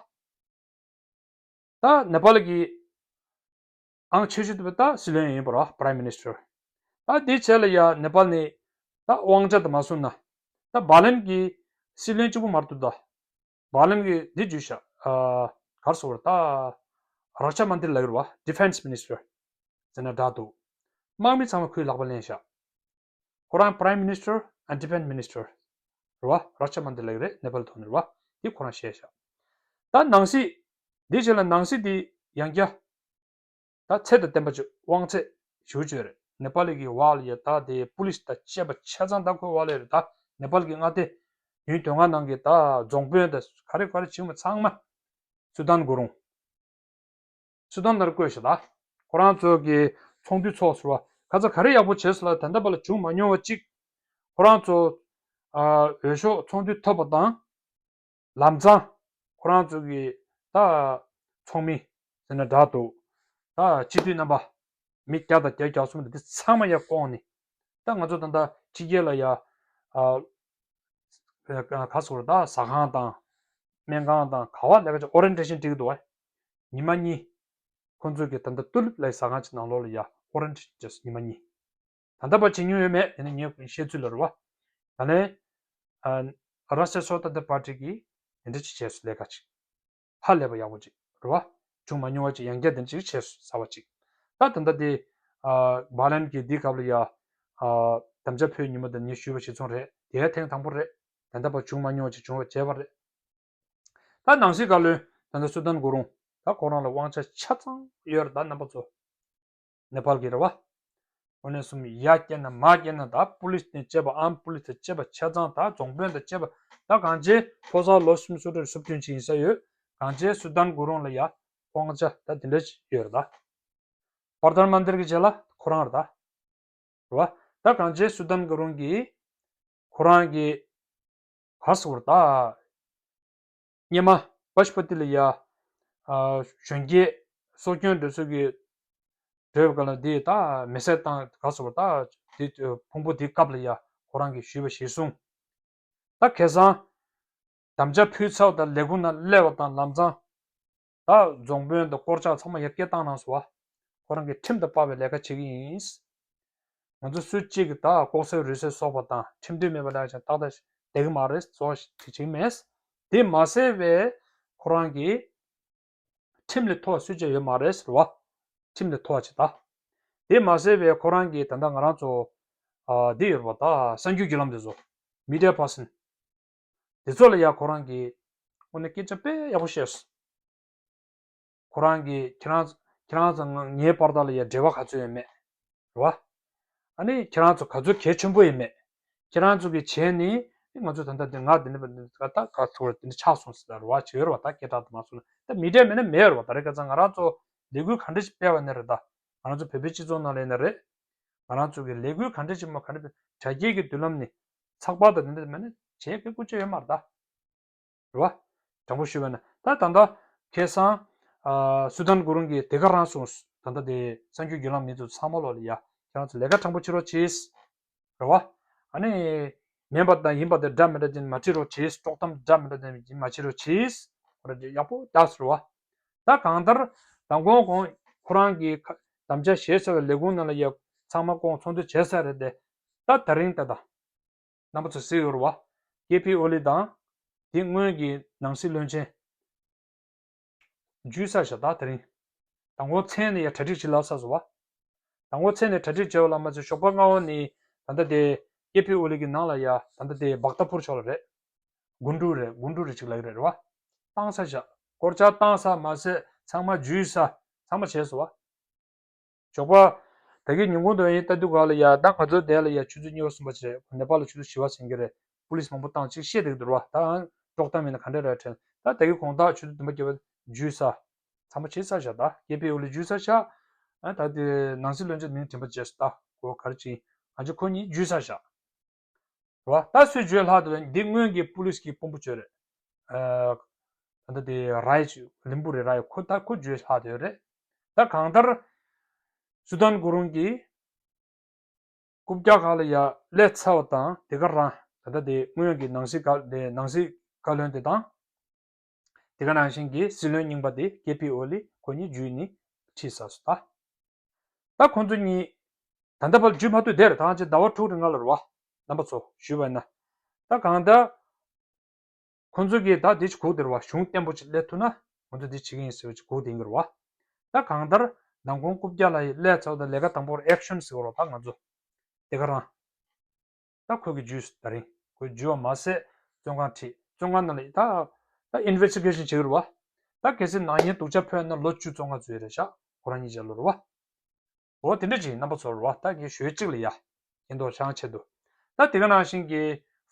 ད་ནེ་པཱལ་གྱི་ཨང་ཆེ་ཤོས་དེ་ད་སྲིད་བློན་ཡིན་པ་རེད་བ། Prime Minister། ད་དེའི་རྗེས་ལ་ཡ་ནེ་པཱལ་ནས་ད་དབང་ཆ་དུ་མ་སོང་ན་ད་བྷ་ལན་གྱི་སྲིད་བློན་གཅིག་པུ་མ་གཏོགས་ད། བྷ་ལན་གྱི་འདི་བརྗོད་ཤག་ཨ་ག་རེ་ཟེར་བ་རེད་ད། རག་ཤ་མན་ཏི་ལབ་ཀྱི་རེད་བ། Defense Minister ཟེར་ན་འདྲ་འདུག་དམག་མི་ཚང་མ་ཁོའི་ལག་པ་ལེན་ཤག་ཁོ་རང་Prime Minister and Defense Minister རེད་བ། རག་ཤ་མན་ཏི་ལབ་ཀྱི་རེད་ནེ་པཱལ་ཐོག་ནས་རེད་བ། འདི་ཁོ་རང་བཤད་ཤག་ད་ནང་སྲིད། འདིའི་རྗེས་ལ་ནང་སྲིད་འདི་ཡང་བསྐྱར། ད་ཚད་དང་ལྡན་པ་ཅིག་དབང་ཚད་ཞུ་བཅོས་རེད། ནེ་པཱལ་གྱི་བར་ལ་ཡ་ད་དེ་པུ་ལིས་དང་བཅས་པ་ཆ་ཚང་ད་ཁོའི་བར་ལ་རེད་ད། ནེ་པཱལ་གྱི་མངའ་སྡེ་བདུན་དོན་ལྔ་ནང་གི་ད་རྫོང་དཔོན་དང་ག་རེ་ག་རེ་བྱུང་བ་ཚང་མ་སུ་དཱན་གུ་རུང་། སུ་དཱན་ནར་བསྐོས་ཤག་ད། ཁོ་རང་ཚོ་གི་ཚོགས་འདུ་ཚོགས་ཟེར་བ་ཁ་ཚ་ག་རེ་ཡག་པོ་བྱས་སོང་ལ་ད་ལྟ་བར་ལ་བྱུང་མ་མྱོང་བ་ཅིག་ཁོ་རང་ཚོ་ཨ་འོས་ཤོག་ཚོགས་འདུ་ཐོབ་པ་དང་། ལམ་སང་ཁོ་རང་ཚོ་གི་ད་ཚོགས་མི་ཟེར་ན་འདྲ་འདུག་ད་སྤྱི་འཐུས་རྣམ་པ་མི་བརྒྱ་དང་བརྒྱད་བརྒྱ་གསུམ་རེ་འདི་ཚང་མ་ཡར་བསྐོངས་ནས། ད་ང་ཚོ་ད་ལྟ་ཕྱི་རྒྱལ་ལ་ཡ་ཨ་ག་ཟེར་ད་ཟ་ཁང་དང་སྨན་ཁང་དང་ག་བ་ལས་ཀ་ཅིག་ཨོ་རེན་ཊེ་ཤན་སྒྲིག་འདུག་བ། ཉི་མ་གཉིས། ཁོ་ཚོ་གི་ད་ལྟ་ཏུ་ལིབ་ལབ་ཟ་ཁང་ཅིག་ནང་ལོགས་ལ་ཡ་ཨོ་རེན་ཊེ་ཤན་བྱས་སོང་ཉི་མ་གཉིས། ད་ལྟ་བར་བྱེད་མྱོང་ཡོད་མེད་དེ་ནི་ངའི་བཤད་ཚུལ་ལ་རེད་བ། ད་ལན་ཨ་Rashtriya Swatantra Party གིས་དེ་འདྲ་ཅིག་བྱས་སོང་ལས་ཀ་ཅིག་ཧ་ལས་པ་ཡག་པོ་ཅིག་རེད་བ། བྱུང་མ་མྱོང་བ་ཅིག་ཡང་བསྐྱར་དེ་འདྲ་ཅིག་བྱས་སོང་ཟེར་བ་ཅིག་ད་ད་ལྟ་དེ་ཨ་བར་ལན་གྱི་འདི་སྐབས་ལ་ཡ་ཨ་དམ་བཅའ་ཕུལ་ཉིན་མོ་དེ་ངས་ཞུས་པ་གཞིར་བཟུང་རེད། དེ་ཐེངས་དང་པོ་རེད། ད་ལྟ་བར་བྱུང་མ་མྱོང་ཅིག་བྱུང་བ་བྱས་པ་རེད། ད་ནང་སྲིད་བཀའ་བློན་ད་ལྟ་སུ་དཱན་གུ་རུང་ད་ཁོ་རང་ལ་དབང་ཆ་ཆ་ཚང་ཡོད་རེད། ད་རྣམ་པ་ཚོ་ནེ་པཱལ་གྱི་རེད་བ། དངོས་གནས་སུ་ཡ་སྐྱེས་ན་མ་སྐྱེས་ན་ད་པུ་ལིས་དང་བཅས་པ་ཨམ་པུ་ལིས་དང་བཅས་པ་ཆ་ཚང་ད་རྫོང་དཔོན་དང་བཅས་པ་ད་གང་ཅི་ཕོ་གསར་ལོ་སུམ་ཅུ་རེ་སུམ་བདུན་ཅིག་ཡིན་ས་ཡོད། གང་ཅི་སུ་དཱན་གུ་རུང་ལ་ཡ་དབང་ཆ་ད་དེ་འདྲ་ཞིག་ཡོད་རེད་ད། པར་དར་མན་དར་གྱི་རྗེས་ལ་ཁོ་རང་རེད་ད། རེད་བ། ད་གང་ཅི་སུ་དཱན་གུ་རུང་གིས་ཁོ་རང་གི་ག་སོ་རེད་ད། སྔོན་མ་པ་ཤུ་པ་ཏི་ལ་ཡ་ཨ་གཞོན་སྐྱེས་སྲོག་སྐྱོན་འགྲོ་ཚུལ་གྱི་བྲོས་པའི་སྐབས་ལ་འདི་ད་མེ་བསྲེགས་བཏང་ག་སོ་རེད་ད། འདི་ཕུང་པོ་འདི་བཀབ་ལ་ཡ་ཁོ་རང་གིས་ཞུས་པ་གཞིར་བཟུང་། ད་ཁ་སང་དམ་བཅའ་ཕུལ་ཚར་བ་དང་ལས་ཁུངས་ནང་སླེབས་པ་དང་ལམ་སང་། ད་རྫོང་དཔོན་དང་སྐོར་ལྕག་ཚང་མ་ཡར་སྐད་བཏང་གནང་སོང་བ། ཁོ་རང་གིས་ཁྲིམས་དང་བསྟུན་པའི་ལས་ཀ་བྱེད་ཀྱི་ཡིན། ང་ཚོ་སུ་གཅིག་གིས་ད་ལྐོག་ཟ་རུལ་སུངས་སོགས་པ་དང་ཁྲིམས་མཐུན་མེད་པ་ལས་ཀྱང་ཏག་ཏག་བསྡད་ཀྱི་མ་རེད་ཟེར་བ་ཞིག་བྱེད་ཀྱི་མེད། དེ་མ་ཟད་པའི་ཁོ་རང་གིས་ཁྲིམས་ལས་མཐོ་བ་སུས་བྱས་ཡོད་མ་རེད་ཟེར་བ། ཁྲིམས་ལས་མཐོ་བ་ཅིག་ད། དེ་མ་ཟད་པའི་ཁོ་རང་གིས་ད་ལྟ་ང་རང་ཚོ་ཨ་འདི་ཡོད་རེད་བ། ད་གསར་འགྱུར་བརྒྱུད་ལམ་དེ་ཚོ། མི་ཌི་ཡ་པར་སན། དེ་ཚོ་ལ་ཡ་ཁོ་རང་གིས་དངོས་གནས་སྐད་ཆ་དཔེ་ཡག་པོ་བཤད་སོང་། ཁོ་རང་གིས་ཁྱེད་རང་ཁྱེད་རང་ཚོ་ང་ངའི་བར་དག་ལ་ཡ་འབྲེལ་བ་ག་ཚོད་ཡོད་མེད། རེད་བ། ཨ་ནི་ཁྱེད་རང་ཚོ་ག་ཚོད་གལ་ཆེན་པོ་ཡིན་མེད། ཁྱེད་རང་ཚོ་གིས་བྱས་ནི་ང་ཚོ་ད་ལྟ་འདི་ང་འདི་འདྲ་འདི་འདྲ་ད་ག་ཚོད་འདི་འདྲ་ཆགས་སོང་ཟེར་ད་རེད་བ། བྱེད་ཡོད་རེད་བ། ད་སྐད་གྲགས་དུ་མ་སོང་ན་ད་མི་འདྲ་མེད་ན་མེད་རེད་བ། ད་རེས་ཁ་སང་ང་རང་ཚོ་ལས་འགུལ་ག་འདྲ་ཞིག་སྤེལ་བ་ནི་རེད། ད་ང་རང་ཚོ་བོད་པའི་སྤྱི་ཚོགས་ནང་ལ་ཡིན་ན་རེད། ང་རང་ཚོ་གི་ལས་འགུལ་ག་འདྲ་ཞིག་མ་ག་འདྲ་དྲ་རྒྱའི་གི་མདུན་ལམ་ནས་ཚགས་པར་དང་འདི་འདྲ་མེད་ན་བྱེད་ཀྱི་སྐུ་ཅི་ཡོད་མ་རེད་ད། རེད་བ། དྲང་པོ་ཞུས་པ་ན་ད་ད་ལྟ་ཁ་སང་ཨ་སུ་དཱན་གུ་རུང་གིས་དེ་ག་རང་གསུངས། ད་ལྟ་དེ་གསར་འགྱུར་བརྒྱུད་ལམ་མི་ཚོ་ཚང་མ་ལོག་ལ་ཡ་ཁྱེད་རང་ཚོ་ལས་ཀ་དྲང་པོ་བྱེད་རོགས་གྱིས། རེད་བ། ཨ་ནི་མིན་པ་དང་ཡིན་པ་དེ་འདྲ་མི་འདྲ་ཅན་མ་བྱེད་རོགས་གྱིས། དཀྲོག་གཏམ་འདྲ་མི་འདྲ་ཅན་མ་བྱེད་རོགས་གྱིས། ཁོ་རང་ཡག་པོ་རྒྱགས་ཟེར་བ། ད་གང་ལྟར་མདང་དགོང་གོང་ཁོ་རང་གིས་དམ་བཅའ་བཞེས་ཚར་བའི་ལས་ཁུངས་ནང་ལ་ཡ་ཚང་མ་ཁོང་ཚོགས་འདུ་བྱས་ཚར་རེད་དེ། ད་ད་རིང་ད་ད། རྣམ་པ་ཚོ་གཟིགས་ཡོད་རེད་བ། ཀེ་པི་ཨོ་ལི་དང་། དེ་སྔོན་གྱི་ནང་སྲིད་བློན་ཆེན། འཇུས་ཚར་ཤག་ད་དེ་རིང་། དང་པོ་མཚན་ནས་ཡ་གྲ་སྒྲིག་བྱེད་ལབ་ཚར་སོང་བ། དང་པོ་མཚན་ནས་གྲ་སྒྲིག་བྱས་པ་ལ་མ་ཚད་ཞོགས་པ་སྔ་པོ་ནས་ད་ལྟ་དེ་ཀེ་པི་ཨོ་ལི་གི་ནང་ལ་ཡ་ད་ལྟ་དེ་བག་ཏ་ཕུར་ཕྱོགས་ལ་རེད། གུན་ཀྲུག་རེད། གུན་ཀྲུག་རེད་ཅིག་ལབ་ཀྱི་རེད་རེད་བ། བཏང་ཚར་ཤག་སྐོར་ལྕག་བཏང་ཚར་མ་ཟད་ཚང་མ་འཇུས་ཚར། ཚང་མ་བྱས་སོང་བ། ཞོགས་པ། ད་གིན་ཉིན་གུང་དུ་ཡིན་ལྟ་དུས་ག་ལ་ཡ་ད་ང་ཚོའི་དེ་ལ་ཡ་ཆུ་ཚོད་གཉིས་པ་གསུམ་པ་ཅིག་རེད། ནེ་པཱལ་ལ་ཆུ་ཚོད་བཞི་པ་ཟིན་གྱི་རེད། པུ་ལིས་མང་པོ་བཏང་ཅིག་བཤད་བསྡད་ཀྱི་འདུག་ར་བ། ད་དཀྲོག་གཏམ་ཡིན་ན་ག་འདྲ་རེད་དྲན། ད་ད་གིན་དགོང་དག་ཆུ་ཚོད་བདུན་པ་བརྒྱད་པ་འཇུས་ཚར། ཚང་མ་བྱས་ཚར་ཤག་ད་ཀེ་པི་ཨོ་ལི་འཇུས་ཚར་ཤག་ཨ་ད་དེ་ནང་སྲིད་བློན་ཆེན་མིང་དྲན་པ་བརྗེད་སོང་། ད་གོ་ག་རེ་ཅིག་ཡིན། ང་ཚོ་ཁོ་གཉིས་འཇུས་ཚར་ཤག་རེད་བ། ད་སུས་འཇུས་ལྷག་འདུག་ལབ་ན་འདི་སྔོན་གྱི་པུ་ལིས་ཀྱི་དཔོན་པོ་ཅིག་རེད། ཨ་ད་ལྟ་དེ་རའི་ལིམ་པུ་རེད། རའི་ཁོ་ད་ཁོ་འཇུས་ལྷག་འདུག་རེད། ད་གང་ལྟར་སུ་དཱན་གུ་རུང་གིས་རྐུབ་བཀྱག་སྒང་ལ་ཡ་སླེབས་ཚར་བ་དང་དེ་ག་རང་ད་ལྟ་དེ་སྔོན་གྱི་ནང་སྲིད་བཀའ་དེ་ནང་སྲིད་བཀའ་བློན་དེ་དང་། དེ་ག་ནང་བཞིན་གྱི་སྲིད་བློན་རྙིང་པ་དེ་ཀེ་པི་ཨོ་ལི་ཁོ་གཉིས་འཇུས་ནས་ཁྲིད་ཚར་སོང་ད། ད་ཁོང་ཚོ་གཉིས་ད་ལྟ་བར་འཇུས་མ་ཐུབ་དེར་ད་ང་ཚོས་ཟླ་བ་དྲུག་རིང་ལ་རེད་བ། རྣམ་པ་ཚོ་ཞུས་པ་ཡིན་ན། ད་གང་ལྟར་ཁོང་ཚོ་གིས་ད་དེ་ཅིག་སྒུག་བསྡད་རེད་བ། གཞུང་བརྟན་པོ་ཅིག་སླེབས་ཐུབ་ན་ང་ཚོ་དེ་བྱེད་ཀྱི་ཡིན་ཟེར་བ་ཅིག་སྒུག་བསྡད་ཀྱི་རེད་བ། ད་གང་ལྟར་མདང་དགོང་རྐུབ་བཀྱག་ལ་ཡི་སླེབས་ཚར་བ་དང་ལས་ཀ་དང་པོར་ཨེག་ཤན་ཟེར་བ་རེད་བ། ད་ང་ཚོ་དེ་ག་རང་ད་ཁོས་གི་འཇུས་ད་རིང་ཁོས་འཇུས་པ་མ་ཟད་བཙོན་ཁང་ཁྲིད། བཙོན་ཁང་ནང་ལ་ད་ད་ཨིན་ཝེ་སི་ཊི་གེ་ཤན་བྱེད་ཀྱི་རེད་བ། ད་གལ་སྲིད་ནག་ཉེས་སྡུག་ཅག་ཕོག་ན་ལོ་བཅུ་བཙོན་ཁང་འཛུལ་རེད་ཤག་ཁོ་རང་གཉིས་ཆ་ལོ་རེད་བ། འོ་དེ་འདྲ་ཅིག་རྣམ་པ་ཚོར་བ་ད་ངས་ཞུ་གཅིག་ལ་ཡ། ཡིན་མདོག་ཆང་ཆེད་དུ། ད་དེ་ག་ནང་བཞིན་གྱི་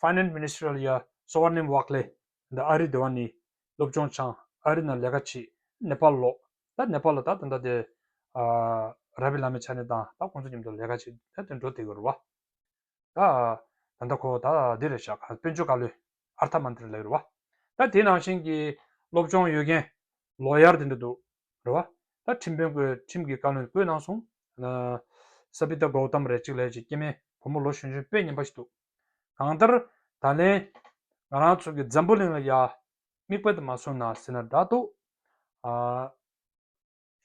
ཕའི་ནན་སི་མི་ནི་སི་ཊར་ལ་ཡ་སོ་བར་ནིམ་ཝག་ལེ། འདི་ཨ་རི་དེ་བ་ནི་སློབ་སྦྱོང་སྦྱངས། ཨ་རི་ནང་ལས་ཀ་བྱེད། ནེ་པཱལ་ལོག་ད་ནེ་པཱལ་ལ་ད་ད་ལྟ་དེ་ཨ་ར་བི་ལ་མའི་ཆ་ནས་དང་ད་ཁོང་ཚོ་མཉམ་དུ་ལས་ཀ་བྱེད་ད་དེ་འགྲོ་བསྡད་ཀྱི་རེད་བ། ད་ད་ལྟ་ཁོ་ད་འདི་རེད་ཤག་དཔལ་འབྱོར་བཀའ་བློན་ཨར་ཐ་མན་ཏི་རི་ལབ་ཀྱི་རེད་བ། ད་དེ་ནང་བཞིན་གྱི་སློབ་སྦྱོང་ཡོད་མཁན་ལོ་ཡར་དེ་འདྲ་འདུག་རེད་བ། ད་ཁྲིམས་དཔོན་བསྐོས། ཁྲིམས་ཀྱི་བཀའ་བློན་བསྐོས་གནང་སོང་། ཨ་ས་བི་ཏཱ་གོའུ་ཏམ་རེད་ཅིག་ལབ་ཅིག་སྐྱེ་དམན་བུ་མོ་ལོ་གཞོན་གཞོན་དཔེ་སྙན་པ་ཞིག་འདུག་གང་ལྟར་ད་ལན་ང་རང་ཚོ་གི་འཛམ་བུ་གླིང་ལ་ཡ་མིག་དཔེ་དུ་མ་བཟུང་ན་ཟེར་ན་འདྲ་འདུག་ཨ་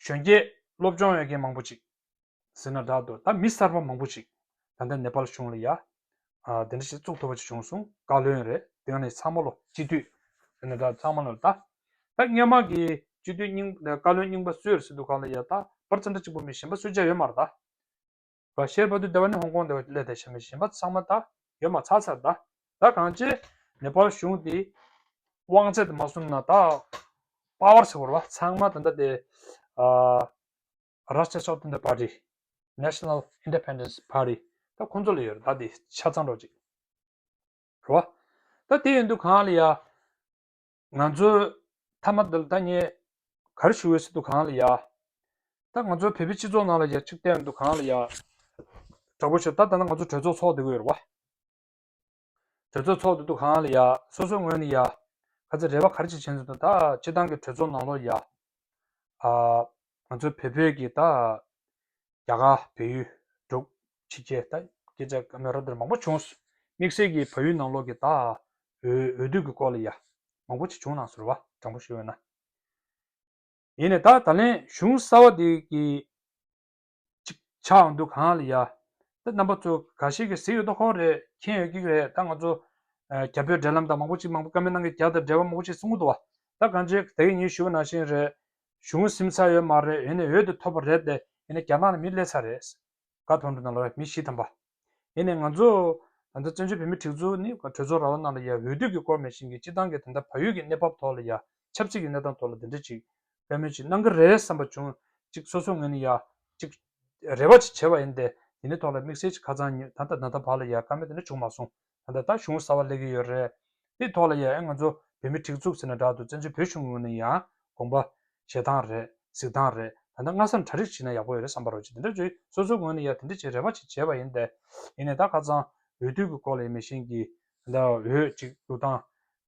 གཞོན་སྐྱེས་སློབ་སྦྱོང་ཡོད་མཁན་མང་པོ་ཅིག་ཟེར་ན་འདྲ་འདུག་ད་མི་གསར་པ་མང་པོ་ཅིག་ད་ལྟ་ནེ་པཱལ་གཞུང་ལ་ཡ་ཨ་དེ་འདྲ་ཞིག་བཙུགས་ཐུབ་པ་ཅིག་བྱུང་སོང་། བཀའ་བློན་རེད། དེ་ག་ནས་ཚང་མ་ལོ་སྤྱི་འཐུས་ཟེར་ན་འདྲ་ཚང་མ་ལོ་ད། ད་སྔོན་མ་གི་སྤྱི་འཐུས་རྙིང་བཀའ་བློན་རྙིང་པ་སུ་ཡོད་ཟེར་དུས་སྒང་ལ་ཡ་ད་ པར་ཙམ་འདྲ་གཅིག་པུ་མི་གཞན་པ་སུ་ཅག་ཡོད་མ་རེད་ད། བ་ཤེར་བ་དུ་དེ་བ་ནི་ཧོང་ཀོང་དེ་བ་སླེབས་དེ་ཤ་མི་གཞན་པ་ཚང་མ་ད་ཡོད་མ་ཚར་ཚར་ད། ད་གང་ཅི་ནེ་པཱལ་གཞུང་དེ་དབང་ཚད་དུ་མ་སོང་ན་ད་པ་ཝར་ཟེར་བ་རེད་བ། ཚང་མ་ད་ལྟ་དེ་ཨ་Rashtriya Swatantra Party, National Independence Party ད་ཁོང་ཚོ་ལ་ཡོད་རེད་ད། དེ་ཆ་ཚང་འགྲོ་ཅིག་རེད་བ། ད་དེ་ཡིན་དུས་གང་ལ་ཡ། ང་ཚོའི་མཐའ་མ་འདི་ལ་ད་ངས་ག་རེ་ཞུ་འོས་ཟེར་དུས་གང་ལ་ཡ། ད་ང་ཚོའི་བོད་པའི་སྤྱི་ཚོགས་ནང་ལ་ཡ་གཅིག་བལྟས་འདུག་གང་ལ་ཡ། དྲག་པོ་ཞིག་ད་ད་ནང་ང་ཚོ་གྲོས་ཚོགས་ཚོགས་བསྡད་ཀྱི་ཡོད་རེད་བ། གྲོས་ཚོགས་ཚོགས་བསྡད་དུས་གང་ལ་ཡ་སོ་སོའི་ངོས་ནས་ཡ། ག་ཚོད་རེ་བ་ག་རེ་ཅིག་བྱས་འདུག་ད་སྤྱི་བཏང་གི་གྲོས་ཚོགས་ནང་ལོགས་ཡ། ཨ། ང་ཚོའི་བོད་པའི་གི་ད། རྒྱ་གར་བལ་ཡུལ་འབྲུག་ཕྱི་རྒྱལ་ད་སྐད་ཆ་ཀ་མེད་རོ་དེར་མང་པོ་བྱུང་། དམིགས་བསལ་གྱི་བལ་ཡུལ་ནང་ལོགས་ཀྱི་ད་འོས་འོས་བསྡུ་གི་སྐོར་ལ་ཡ་མང་པོ་ཅིག་བྱུང་གནང་སོང་རེད་བ། དྲང་པོ་ཞུས་པ་ཡིན་ན། ཡིན་ནའི་ད་ད་ལན་གཞུང་གསར་བ་དེ་གི་ཅིག་ཆགས་འོང་དུས་གང་ལ་ཡ། ད་རྣམ་པ་ཚོ་འགའ་ཤས་ཀྱིས་གཟིགས་ཡོད་ད་ཁོ་རེད། མཁྱེན་ཡོད་ཀྱི་རེད། ད་ང་ཚོ་ཨ་རྒྱ་བོད་འབྲེལ་ལམ་དང་མང་པོ་ཅིག་མང་པོ་བཀའ་མོལ་གནང་མཁན་རྒྱ་དང་འབྲེལ་བ་མང་པོ་ཅིག་གསུང་གི་འདུག་བ། ད་གང་ཅི་དེ་གི་ངས་ཞུས་པ་ནང་བཞིན་རེད། གཞུང་སིམ་ཚར་ཡོད་མ་རེད། ཡིན་ནའི་འོས་དེ་ཐོབ་པ་རེད་དེ། ཡིན་ནའི་རྒྱ་ནག་ལ་མི་སླེབས་ཚར་རེད། བཀའ་ཐོན་འགྲོ་ནང་ལ་མི་བཞི་ཐམ་པ། ཡིན་ནའི་ང་ཚོ་ད་ལྟ་བཙན་བྱོལ་བོད་མིའི་སྒྲིག་འཛུགས་ནི་གྲོས་ཚོགས་ར་བ་ནང་ལ་ཡ་འོས་བསྡུ་གི་སྐོར་མེད་བཞིན་གྱི་སྤྱི་བཏང་གི་ད་ལྟ་བལ་ཡུལ་གྱི་གནས་བབ་ཐོག་ལ་ཡ་ཆབ་སྲིད་ཀྱི་གནས་སྟངས་ཐོག་ལ་དེ་འདྲ་ཅིག་བཀའ་མོལ་ཅིག་གནང་གི་རེད་བསམ་པ་བྱུང་། ཅིག་སོ་སོ་ངོས་ནས་ཡ་ཅིག་རེ་བ་ཅིག་བྱས་པ་ཡིན་ཏེ། དེ་ནི་ཐོག་ལ་དམིགས་བསལ་ཅིག་ཁ་སང་ཉིན་ད་ལྟ་ད་ལྟ་བར་ལ་ཡ་བཀའ་མོལ་དེ་འདྲ་བྱུང་མ་སོང་། ད་ལྟ་ད་གཞུང་གསར་བ་སླེབས་ཀྱི་ཡོད་རེད། དེ་ཐོག་ལ་ཡ་ཨེ་ང་ཚོ་བོད་མིའི་སྒྲིག་འཛུགས་ཟེར་ན་འདྲ་འདུག་བཙན་བྱོལ་བོད་གཞུང་ངོས་ནས་ཡང་དགོངས་པ་བཞེས་སྟངས་རེད། གཟིགས་སྟངས་རེད། ད་ལྟ་སྔ་སར་གྲ་སྒྲིག་བྱས་ན་ཡག་པོ་ཡོད་རེད་བསམ་པ་རོ་ཅིག་དེ་འདྲ་བྱས་སོ་སོའི་ངོས་ནས་ཡ་དེ་འདྲ་ཅིག་རེ་བ་ཅིག་བྱས་པ་ཡིན་ཏེ། ཡིན་ནའི་ད་ཁ་སང་འོས་བསྡུ་གི་སྐོར་ལ་ཡ་མེད་བཞིན་གྱི་ད་འོས་ཅིག་བླུག་སྟངས་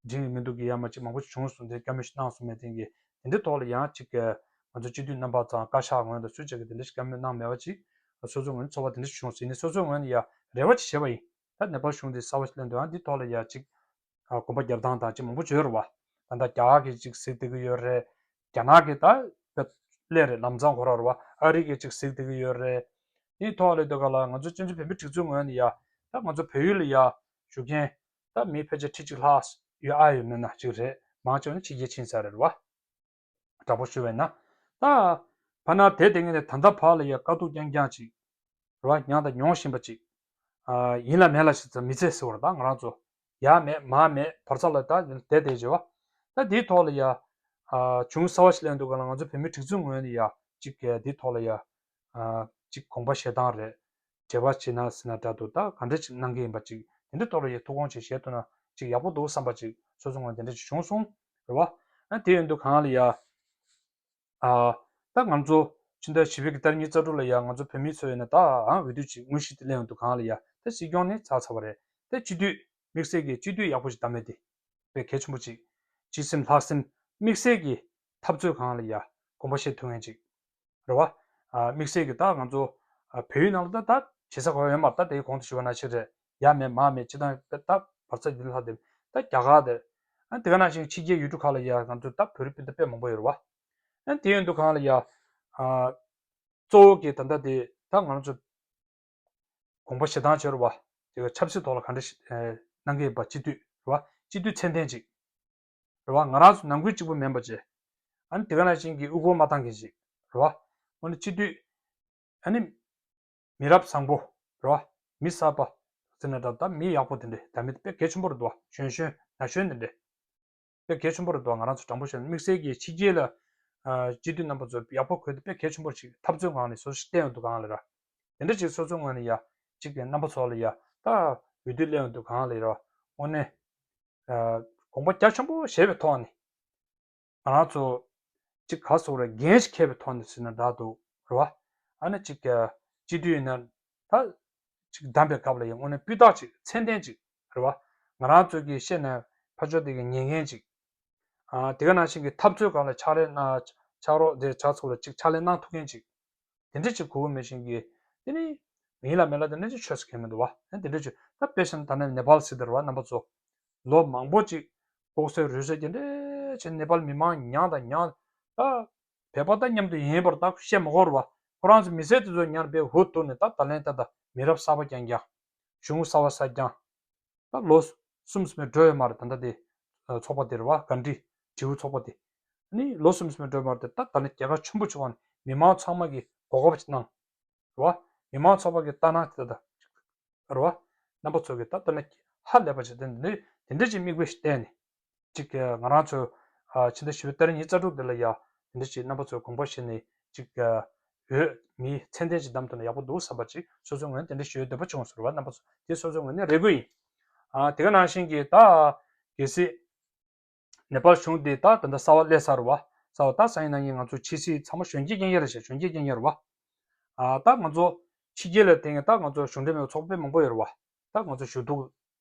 འགྲིག་གི་མི་འདུག་གི་ཡ་མ་ཅིག་མང་པོ་ཅིག་བྱུང་སོང་། དེ་བཀའ་མོལ་ཞིག་གནང་སོང་མེད་དེ་གི་དེ་འདྲའི་ཐོག་ལ་ཡང་ཅིག་ང་ཚོ་སྤྱི་འཐུས་རྣམ་པ་ཚང་བཀའ་ཤག་ངོས་ནས་སུ་ཅིག་གི་དེ་འདྲ་ཞིག་བཀའ་མོལ་གནང་མེད་པ་ཅིག་སོ་སོའི་ངོས་ནས་ཚོར་བ་དེ་འདྲ་ཞིག་བྱུང་སོང་། ཡིན་ནའི་སོ་སོའི་ངོས་ནས་ཡ་རེ་བ་ཅིག་བྱས་པ་ཡིན། ད་ནེ་པཱལ་གཞུང་དེ་གསར་བ་ཞིག་སླེབས་འདུག་ཨ་འདི་ཐོག་ལ་ཡ་ཅིག་ཨ་གོམ་པ་རྒྱབ་སྟངས་དང་ཅིག་མང་པོ་བྱོས་རེད་བ། ད་ལྟ་རྒྱ་གར་གྱིས་ཅིག་གཟིགས་བསྡད་ཀྱི་ཡོད་རེད། རྒྱ་ནག་གིས་ད་དཔེ་སླེབས་རེད། ལམ་སང་གོ་ར་རེད་བ། ཨ་རི་གིས་ཅིག་གཟིགས་བསྡད་ཀྱི་ཡོད་རེད། དེའི་ཐོག་ལ་འདི་ག་ལ་ང་ཚོ་སྤྱི་ཚོགས་བོད་མི་སྒྲིག་འཛུགས་ངོས་ནས་ཡ་ད་ང་ཚོ་བལ་ཡུལ་ལ་ཡ་བཞུགས་མཁན་ད་མི་ཕལ་ཆེར་ཁྲི་གཅིག་ལྷག་ཡོད་ཨ་ཡོད་མེད་ན་ཅིག་རེད། མང་ཆེ་བ་ནི་ཕྱི་རྒྱལ་ཕྱིན་ཚར་རེད་བ། དྲང་པོ་ཞུ་བས་ན། ད་ཕ་ན་དེ་དེ་ངས་ནས་ད་ལྟ་བར་ལ་ཡ་དཀའ་སྡུག་རྐྱང་རྐྱང་ཅིག་རེད་བ། མྱངས་དང་མྱོང་བཞིན་པ་ཅིག་ཨ་ཡིན་ལ་མེད་ལ་ཞིག་ཙམ་མི་ཚེ་ཟེར་བ་རེད། ད་ང་རང་ཚོ་ཡ་མེད་མ་མེད་བར་ས་ལ་ད་བསྡད་བསྡད་བྱེད་བ། ད་དེའི་ཐོག་ལ་ཡ་ཨ་གཞུང་གསར་བ་ཞིག་སླེབས་འདུག་ག་ལ་ང་ཚོ་བོད་མི་སྒྲིག་འཛུགས་ངོས་ནས་ཡ་ཅིག་ག་དེའི་ཐོག་ལ་ཡ་ཨ་ཅིག་དགོངས་པ་བཞེས་སྟངས་རེད། འབྲེལ་བ་བྱེད་ན་ཟེར་ན་འདྲ་འདུག་ད་ག་འདྲ་ཅིག་གནང་གི་ཡིན་པ་ཅིག་དེ་འདྲ་ཐོག་ལ་ཡ་ཐུགས་དགོངས་ཅིག་བཞེས་ཐུབ་ན་ཅིག་ཡག་པོ་འདུག་བསམ་པ་ཅིག་སོ་སོ་ངོས་དེ་འདྲ་ཅིག་བྱུང་སོང་རེད་བ། ཨ་དེ་ཡིན་དུས་གང་ལ་ཡ། ཨ་ད་ང་ཚོ་ཕྱི་ཟླ་བཞི་པའི་གི་ཏ་རིག་ཉི་ཤུ་རྩ་དྲུག་ལ་ཡ་ང་ཚོ་བོད་མི་ཚོ་ཡིན་ན་ད་ཨ་འོས་བསྡུ་ཅིག་དངོས་གཞི་དེ་སླེབས་ཡོང་དུས་གང་ལ་ཡ་ད་སྲིད་སྐྱོང་ནི་ཚར་ཚར་བ་རེད། ད་སྤྱི་འཐུས་དམིགས་བསལ་གྱི་སྤྱི་འཐུས་ཡག་པོ་ཞིག་བདམས་མེད་དེ་དཔེ་གལ་ཆེན་པོ་ཅིག་སྤྱི་སེམས་ལྷག་སེམས་དམིགས་བསལ་གྱི་འཐབ་རྩོད་གང་ལ་ཡ་དགོངས་པ་བཞེས་ཐུབ་མཁན་ཅིག་རེད་བ། ཨ་དམིགས་བསལ་གྱི་ད་ང་ཚོ་ཨ་བལ་ཡུལ་ནང་ལ་ད་ད་བྱེད་ས་ག་ཡོད་མ་རེད། ད་དེའི་གོང་དུ་ཞུས་པ་ནང་བཞིན་རེད། ཡ་མེད་མ་མེད་སྤྱི་བཏང་ད་བར་ཚ་འདི་ལྷག་དེ་ད་རྒྱ་གར་དེ་ཨ་དེ་ག་ནང་བཞིན་ཕྱི་རྒྱལ་ཡུལ་གྲུ་ཁག་ལ་ཡ་ང་ཚོ་ད་བོད་རིགས་སྤུན་ཟླ་དཔེ་མང་པོ་ཡོད་རེད་བ། ཨ་དེ་ཡོད་འདུག་གང་ལ་ཡ་ཨ་གཙོ་བོ་གི་ད་ལྟ་དེ་ད་ང་ཚོ་དགོངས་པ་བཞེས་སྟངས་བྱས་རེད་བ། དེ་ག་ཆབ་སྲིད་ཐོག་ལ་ག་འདྲ་ཞིག་ཨ་གནང་གི་ཡིན་པ་སྤྱི་འཐུས་རེད་བ། སྤྱི་འཐུས་ཚད་ལྡན་ཅིག་རེད་བ། ང་རང་ཚོ་ནང་ཁུལ་གཅིག་པུ་མིན་པ་བྱས། ཨ་ནི་དེ་ག་ནང་བཞིན་གྱི་དབུ་སྐོར་མ་བཏང་མཁན་ཞིག་རེད་བ། འོ་ན་སྤྱི་འཐུས་ཨ་ནི་མི་རབས་བཟང་པོ་རེད་བ། མི་གསར་པ་ཟེར་ན་འདྲ། ད་མི་ཡག་པོ་དེ་འདྲས་ད་མི་དཔེ་གལ་ཆེན་པོ་རེད་འདུག་བ། གཞོན་གཞོན་ན་གཞོན་དེ་འདྲས་དཔེ་གལ་ཆེན་པོ་རེད་འདུག་བ། ང་རང་ཚོ་དྲང་པོ་བཤད་ན་དམིགས་བསལ་གྱི་ཕྱི་རྒྱལ་ལ་ཨ་སྤྱི་འཐུས་རྣམ་པ་ཚོ་ཡག་པོ་དགོས་དེ་དཔེ་གལ་ཆེན་པོ་ཞིག་འཐབ་རྩོད་ངང་ནས་སོ་སོ་བསྟན་ཡོང་དུས་གང་ལ་ར། དེ་འདྲ་ཅིག་སོ་སོའི་ངོས་ནས་ཡ་གཅིག་གི་རྣམ་པ་ཚོ་ལ་ཡ་ད་འོས་བསྡུ་སླེབས་ཡོང་དུས་གང་ལ་ཡ་ར། དངོས་གནས་ཨ་དགོངས་པ་རྒྱ་ཆེན་པོ་བཞེས་པའི་ཐོག་ནས། ང་རང་ཚོ་གཅིག་ག་སོགས་རེ་འགན་ཞིག་འཁྱེར་བའི་ཐོག་ནས་ཟེར་ན་འདྲ་འདུག་རེད་བ། ཨ་ནི་གཅིག་གི་སྤྱི་འཐུས་ཡིན་ན་ད་གཅིག་བདམས་པའི་སྐབས་ལ་ཡང་དངོས་གནས་སྤུས་དག་ཅིག་མཚན་ལྡན་ཅིག་རེད་བ། ང་རང་ཚོ་གི་བཤད་ན་ཕར་ཕྱོགས་དེ་གི་ཉན་མཁན་ཅིག་ཨ་དེ་ག་ནང་བཞིན་གྱི་འཐབ་རྩོད་སྒང་ལ་ཕྱག་ལས་གནང་ཕྱག་རོགས་དེ་ཕྱག་ཚོགས་ལ་གཅིག་ཕྱག་ལས་གནང་ཐུབ་མཁན་ཅིག་དེ་འདྲ་ཅིག་གོ་བོ་མེད་བཞིན་གྱི་དེ་ནི་མི་ལ་མེ་ལ་དེ་འདྲ་ཅིག་ཆོས་སུ་ཁེལ་མི་འདུག་བ། དེ་འདྲ་ཅིག་ད་དཔེ་བཞག་ན་ད་ནི་ནེ་པཱལ་སྲིད་དེ་རེད་བ། རྣམ་པ་ཚོ་ལོ་མང་པོ་ཅིག་ལྐོག་ཟ་རུལ་སུངས་དེ་འདྲ་བྱས་ནེ་པཱལ་མི་མང་མྱངས་དང་མྱངས། ད་བོད་པ་ད་མཉམ་དུ་ཡིན་པར་ད་བཤད་མ་དགོས་རེད་བ། ཁོ་རང་ཚོ་མི་སེར་དེ་ཚོ་ཉར་བའི་འུ་ཐུག་ནས་ད་ད་ལན་ད་ད་མི་རབས་གསར་པ་རྐྱང་རྐྱང་གཞུང་གསར་བ་གསར་རྐྱང་། ད་ལོ་གསུམ་ཙམ་འགྲོ་ཡོད་མ་རེད། ད་ལྟ་དེ་ཚོགས་པ་དེ་རེད་བ། ག་འདྲི་བྱིའུ་ཚོགས་པ་དེ་ནི་ལོ་གསུམ་ཙམ་འགྲོ་ཡོད་མ་རེད། ད་ད་ནི་རྒྱལ་ཁ་ཆེན་པོ་བྱུང་བ་ནི་ མི་མང་ཚང་མ་གི་གོ་སྐབས་ཅིག་གནང་། རེད་བ། མི་མང་ཚོགས་པ་གི་ལྟ་སྣང་དེ་ད་རེད་བ། རྣམ་པ་ཚོ་གི་ད་ལྟ་ན་ཧ་ལས་པ་ཅིག་དེ་འདི་དེ་འདྲ་ཅིག་མིག་དཔེ་ཞིག་བསྟན་ནས། ཅིག་ང་རང་ཚོ་ཕྱི་ཟླ་བཞི་པའི་ཏ་རིག་ཉི་ཤུ་རྩ་དྲུག་འདི་ལ་ཡ་དེ་འདྲ་ཅིག་རྣམ་པ་ཚོའི་དགོངས་པ་བཞེས་ནས་ཅིག་འོས་མིའི་མཚན་ལྡན་ཅིག་བདམས་ཐུབ་ན་ཡག་པོ་འདུག་བསམ་པ་ཅིག་སོ་སོའི་ངོས་ནས་དེ་འདྲ་ཞུ་འདོད་པ་བྱུང་སོང་རེད་བ། རྣམ་པ་ཚོ་དེ་སོ་སོའི་ངོས་ནས་རེ་སྐུལ་ཡིན། དེ་ག་ནང་བཞིན་གྱི་ད་གལ་སྲིད་ནེ་པཱལ་གཞུང་འདི་ད་ད་ལྟ་གསར་པ་སླེབས་ཚར་བ། གསར་པ་ད་སང་ཉིན་གནངས་ཉིན་ང་ཚོ་ཕྱི་སྲིད་ཚང་མ་གཞོན་སྐྱེས་རྐྱང་རྐྱང་རེད་ཤག་གཞོན་སྐྱེས་རྐྱང་རྐྱང་རེད་བ། ད་ང་ཚོ་ཕྱི་རྒྱལ་ལ་བསྡད་མཁན་ད་ང་ཚོ་གཞུང་འབྲེལ་མེད་པའི་ཚོགས་པ་དཔེ་མང་པོ་ཡོད་རེད་བ། ད་ང་ཚོ་ཞུ་གཏུག་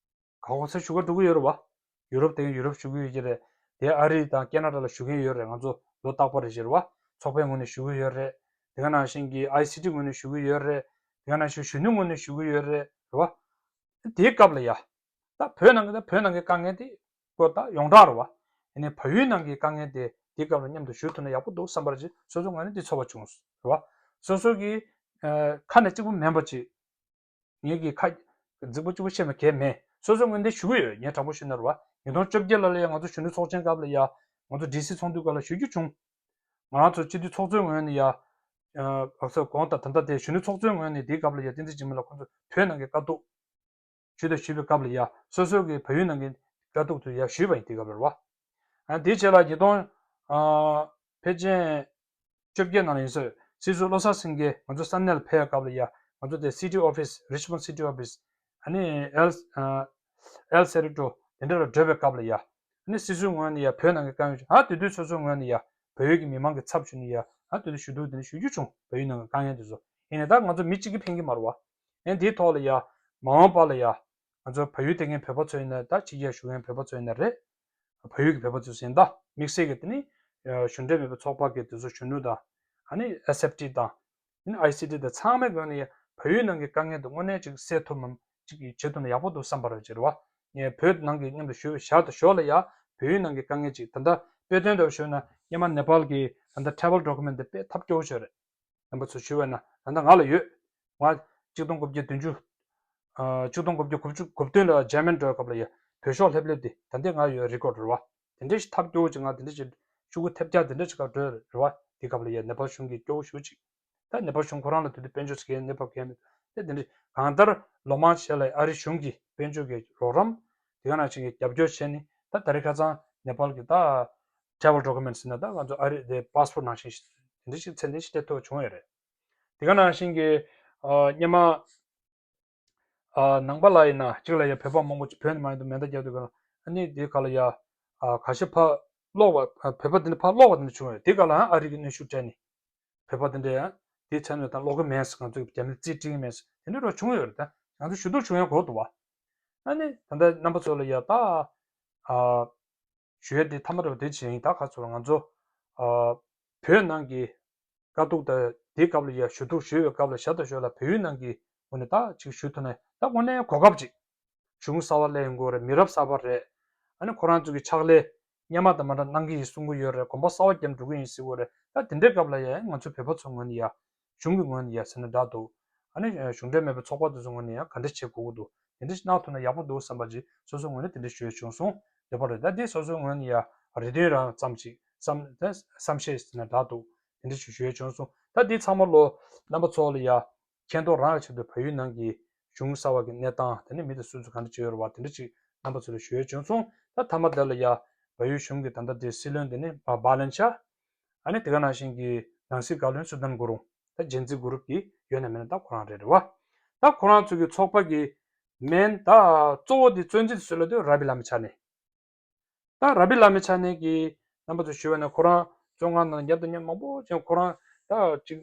ག་གོ་ས་ཞུ་ག་འགྲོ་གི་ཡོད་རེད་བ། ཡུ་རོབ་དེ་ཡུ་རོབ་ཞུ་གི་ཡོད་ཀྱི་རེད། དེ་ཨ་རི་དང་ཁེ་ན་ཌ་ལ་ཞུ་མཁན་ཡོད་རེད། ང་ཚོ་ལོ་རྟག་པར་རེ་བཞིན་རེད་བ། ཚོགས་པའི་ངོས་ནས་ཞུ་གི་ཡོད་རེད། དེ་ག་ནང་བཞིན་གྱི་ཨའི་སི་ཊི་ངོས་ནས་ཞུ་གི་ཡོད་རེད། དེ་ག་ནང་བཞིན་གཞོན་ནུའི་ངོས་ནས་ཞུ་གི་ཡོད་རེད་བ། དེའི་སྐབས་ལ་ཡ། ད་བོད་ནང་གི་ད་བོད་ནང་གི་དཀའ་ངལ་དེ་ཀོ་ད་ཡོངས་གྲགས་རེད་བ། ཡིན་ནའི་བལ་ཡུལ་ནང་གི་དཀའ་ངལ་དེ་དེའི་སྐབས་ལ་མཉམ་དུ་ཞུ་ཐུབ་ན་ཡག་པོ་འདུག་བསམ་པར་ཅིག་སོ་སོའི་ངོས་ནས་དེ་ཚོར་བ་བྱུང་རེད་བ། སོ་སོ་གི་ཁ་ནས་གཅིག་པུ་མིན་པ་ཅིག་ངེད་ཀྱི་ཁ་རྫིག་པོ་གཅིག་པོ་བཤད་ན་གལ་མེད། སོ་སོའི་ངོས་ནས་ཞུ་གི་ཡོད། ངས་དྲང་པོ་ཞུས་ན་རེད་བ། ཉིས་སྟོང་བཅོ་བརྒྱད་ལ་ལ་ཡ་ང་ཚོ་གཞོན་ནུ་ཚོགས་ཆེན་སྐབས་ལ་ཡ་ང་ཚོ་ཌི་སི་ཚོགས་འདུའི་སྐབས་ལ་ཞུ་རྒྱུ་བྱུང་། ང་རང་ཚོ་སྤྱི་འཐུས་ཚོགས་གཙོའི་ངོས་ནས་ཡ། ཨ་ཚོ་གོང་དང་ད་ལྟ་དེ་གཞོན་ནུ་ཚོགས་གཙོའི་ངོས་ནས་དེའི་སྐབས་ལ་ཡ་བསྟན་འཛིན་འཇིགས་མེད་ལ་ཁོང་ཚོ་བོད་ནང་གི་དཀའ་སྡུག་ཞུ་དང་ཞུས་པའི་སྐབས་ལ་ཡ་སོ་སོ་གི་བལ་ཡུལ་ནང་གི་དཀའ་སྡུག་དེ་ཡ་ཞུས་པ་ཡིན། དེའི་སྐབས་ལ་རེད་བ། ཨ་དེའི་རྗེས་ལ་ཉིས་སྟོང་ཨ་ཕལ་ཆེར་བཅོ་བརྒྱད་ནང་ལ་ཡིན་ས་རེད། སྲིད་ཟུར་བློ་བཟང་སེང་གེ་ང་ཚོ་ས་གནས་ལ་ཕེབས་པའི་སྐབས་ལ་ཡ་ང་ཚོ་དེ་སི་ཊི་ཨོ་ཕི་སི་རི་ཆི་མོན་ཌི་སི་ཊི་ཨོ་ཕི་སི་ཨ་ནི་ཨེལ་ཨེལ་སེ་རི་ཀྲོ་དེ་འདྲ་ལ་བགྲོད་པའི་སྐབས་ལ་ཡ་ཨ་ནི་སྲིད་ཟུར་ངོས་ནས་ཡ་བོད་ནང་གི་དཀའ་ངལ་ཨ་དེ་དུས་སོ་སོའི་ངོས་ནས་ཡ་བལ་ཡུལ་གྱི་མི་མང་གི་ཚབ་ཞུས་ནས་ཡ་ཨ་དེ་དུས་ཞུ་གཏུག་དེ་འདྲ་ཞུ་རྒྱུ་བྱུང་། བལ་ཡུལ་ནང་གི་དཀའ་ངལ་དེ་ཚོ་ཡིན་ནའི་ད་ང་ཚོ་མི་གཅིག་གིས་ཕན་གྱི་མ་རེད་བ། ཨ་ནི་དེའི་ཐོག་ལ་ཡ་མ་འོངས་པ་ལ་ཡ་ང་ཚོ་བལ་ཡུལ་བསྡད་མཁན་བོད་པ་ཚོ་ཡིན་ན་ད་ཕྱི་རྒྱལ་བཞུགས་མཁན་བོད་པ་ཚོ་ཡིན་ན་རེད། བལ་ཡུལ་གྱི་བོད་པ་ཚོ་ཡིན་ད་དམིགས་བསལ་གྱི་དེ་ནི་གཞུང་འབྲེལ་མེད་པའི་ཚོགས་པ་གི་དེ་ཚོ་གཞོན་ནུ་དང་ཨ་ནི་ཨེས་ཨེཕ་ཊི་དང་ཨ་ནི་ཨའི་སི་ཊི་དང་ཚང་མའི་སྒོ་ནས་བལ་ཡུལ་ནང་གི་དཀའ་ངལ་དེ་དངོས་གནས་ཅིག་སེལ་ཐུབ་མམ་ཅིག་བྱེད་ཐུབ་ན་ཡག་པོ་འདུག་བསམ་པ་རེད་ཅེས་རེད་བ། ངས་བོད་ནང་གི་མཉམ་དུ་ཞུ་བའི་ཞར་དུ་ཞོར་ལ་ཡ་བལ་ཡུལ་ནང་གི་དཀའ་ངལ་ཅིག་ད་ལྟ་དཔེ་དོན་དུ་ཞུས་ན་སྔོན་མ་ནེ་པཱལ་གྱི་ད་ལྟ་ཊེ་ར་ཝལ་ཌོ་ཀུ་མེན་ཊི་དེ་དཔེ་ཐབས་སྐྱོ་བོ་ཞིག་རེད། རྣམ་པ་ཚོ་ཞུས་པ་ན་ད་ལྟ་ང་ལ་ཡོད། ང་གཅིག་སྟོང་དགུ་བརྒྱ་བདུན་ཅུ། ཨ་གཅིག་སྟོང་དགུ་བརྒྱ་དགུ་བཅུ་གོ་བདུན་ལ་འཇར་མན་འགྲོ་བའི་སྐབས་ལ་ཡ་བོད་ཤོག་ལྷེབ་ལྷེབ་དེ་ད་ལྟ་ང་ཡོད། རེ་ཀོཌ་རེད་བ། དེ་འདྲ་ཞིག་ཐབས་སྐྱོ་བོ་ཅིག་ང་དེ་འདྲ་ཞིག་ཤོག་གུ་ཐེབས་རྒྱག་དེ་འདྲ་ཞིག་ག་འགྲོ་རེད་བ། དེ་སྐབས་ལ་ཡ་ནེ་པཱལ་གཞུང་གིས་སྐྱོ་བོ་ཞེ་པོ་ཅིག་ད་ནེ་པཱལ་གཞུང་ཁོ་རང་ལ་དེ་དུས་དཔལ་འབྱོར་ཟེར་མཁན་གནས་བབ་གང་ཡང་མེད། དེ་དེ་འདྲ་གང་ལྟར་ལོ་མང་ཞིག་ལ་ཨ་རི་གཞུང་གིས་དཔལ་འབྱོར་གྱི་རོགས་རམ་དེ་ག་ནང་བཞིན་གྱི་རྒྱབ་སྐྱོར་བྱས་ནས་ད་ད་རེས་ཁ་སང་ནེ་པཱལ་གྱི་ད་ཊེ་ར་ཝལ་ཌོ་ཀུ་མེན་ཊི་ཟེར་ན་ད་ང་ཚོ་ཨ་རི་དེ་པཱ་སི་པོར་ཊི་ནང་བཞིན་དེ་འདྲ་ཞིག་ཚད་ལྡན་ཞིག་སྤྲད་ཐུབ་པ་བྱུང་ཡོད་རེད། དེ་ག་ནང་བཞིན་གྱི་ཨ་སྔོན་མ་ཨ་ནང་པ་ལ་ཡིན་ན་གཅིག་ལ་ཡ་བོད་པ་མང་པོ་ཅིག་བོད་ནས་མ་ཡིན་དུ་མེ་མདའ་བརྒྱབ་དུས་ག་ལ་ཨ་ནི་དེ་ག་ལ་ཡ་ཨ་ཁ་ཤས་ཕར་སློག་པ་ཨ་བོད་པ་དེ་འདྲ་ཕར་སློག་པ་དེ་འདྲ་བྱུང་ཡོད། དེ་ག་ལ་ཨ་རི་གི་གནོན་ཤུགས་སྤྲད་ནས་བོད་པ་དེ་འདྲ་ཡ་དེ་ཚད་ནས་ད་སློག་གི་མེད་ཟེར། ང་ཚོ་རྒྱ་མིར་རྩིས་སྤྲད་ཀྱི་མེད་ཟེར། དེ་འདྲ་རོ་བྱུང་ཡོད་རེད། ད་ང་ཚོ་ཞུ་གཏུག་བྱུང་ཡ་གོ་འདུག་བ། ཨ་ནི་ད་ལྟ་རྣམ་པ་ཚོ་ལ་ཡ་ད་ཨ། ཞུ་ཡ་དེ་ཐ་མ་རེད་བ། དེ་བྱས་ཡིན་ད་ག་ཚོད་ལ་ང་ཚོ་ཨ་བོད་ནང་གི་དཀའ་སྡུག་དང་དེའི་སྐབས་ལ་ཡ་ཞུ་གཏུག་ཞུ་བའི་སྐབས་ལ་ཞར་དང་ཞོར་ལ་བལ་ཡུལ་ནང་གི་ངོས་ནས་ད་ཅིག་ཞུ་ཐུབ་ན་ད་དངོས་གནས་གོ་སྐབས་ཅིག་གཞུང་གསར་པ་སླེབས་ཡོང་གི་ཡོད་རེད། མི་རབས་གསར་པ་རེད། ཨ་ནི་ཁོ་རང་ཚོ་གི་ཕྱག་ལས་སྔོན་མ་དང་མ་འདྲ་གནང་གི་ཡིན་གསུང་གི་ཡོད་རེད། གོམ་པ་གསར་པ་བརྒྱབ་འགྲོ་གི་ཡིན་ཟེར་གི་ཡོད་རེད། ད་དེ་འདྲའི་སྐབས་ལ་ཡ་ང་ཚོ་བོད་པ་ཚོ་ངོས་ནས་ཡ། གཞུང་གི་ངོས་ནས་ཡ་ཟེར་ན་འདྲ་འདུག་ཨ་ནི་གཞུང་འབྲེལ་མེད་པའི་ཚོགས་པ་དེ་ཚོ་ངོས་ནས་ཡང་ག་འདྲ་བྱེད་དགོས་ཀྱི་འདུག་དེ་འདྲ་ཞིག་གནང་ཐུབ་ན་ཡག་པོ་འདུག་བསམ་པ་ཅིག་སོ་སོའི་ངོས་ནས་དེ་འདྲ་ཞུ་ཡ་བྱུང་སོང་། ལེགས་པོ་རེད། ད་དེ་སོ་སོའི་ངོས་ནས་ཡ་རེ་འདུན་རང་ཙམ་ཅིག་བསམ་ད་བསམ་ཤེས་ཟེར་ན་འདྲ་འདུག་དེ་འདྲ་ཞིག་ཞུ་ཡ་བྱུང་སོང་། ད་དེ་ཚང་མ་ལོ་རྣམ་པ་ཚོ་ལ་ཡ་མཁྱེན་རྟོགས་རང་ལ་ཆེད་དུ་བལ་ཡུལ་ནང་གི་གཞུང་གསར་པ་གི་གནས་སྟངས་དེ་ནི་མི་དེ་སུ་ཚོ་ག་འདྲ་བྱེད་ཡོད་རེད་བ། དེ་འདྲ་ཅིག་རྣམ་པ་ཚོ་ལ་ཞུ་ཡ་བྱུང་སོང་། ད་མཐའ་མ་དེ་ལ་ཡ་བལ་ཡུལ་གཞུང་གི་ད་ལྟ་དེ་སྲིད་བློན་དེ་ནི་བྷ་ལན་ཤ། ཨ་ནི་དེ་ག་ནང་བཞིན་གྱི་ནང་སྲིད་བཀའ་བློན་སུ་དཱན་གུ་རུང་། ད་ཇེན་ཛི་གུ་རུབ་ཀྱི་ཡོད་ན་མེད་ན་ད་ཁོ་རང་རེད་རེད་བ། ད་ཁོ་རང་ཚོ་གི་ཚོགས་པ་གི་མིང་ད་གཙོ་བོ་དེ་གཙོ་འཛིན་སུ་ལབ་དུས་ར་བི་བླ་མ་ཆ་ནས། ད་ར་བི་བླ་མ་ཆ་ནས་ཀྱི་རྣམ་པ་ཚོ་ཞུས་པ་ན་ཁོ་རང་བཙོན་ཁང་ནང་ཉམས་དང་ཉམས་མང་པོ་ཅིག་ཁོ་རང་ད་ཅིག་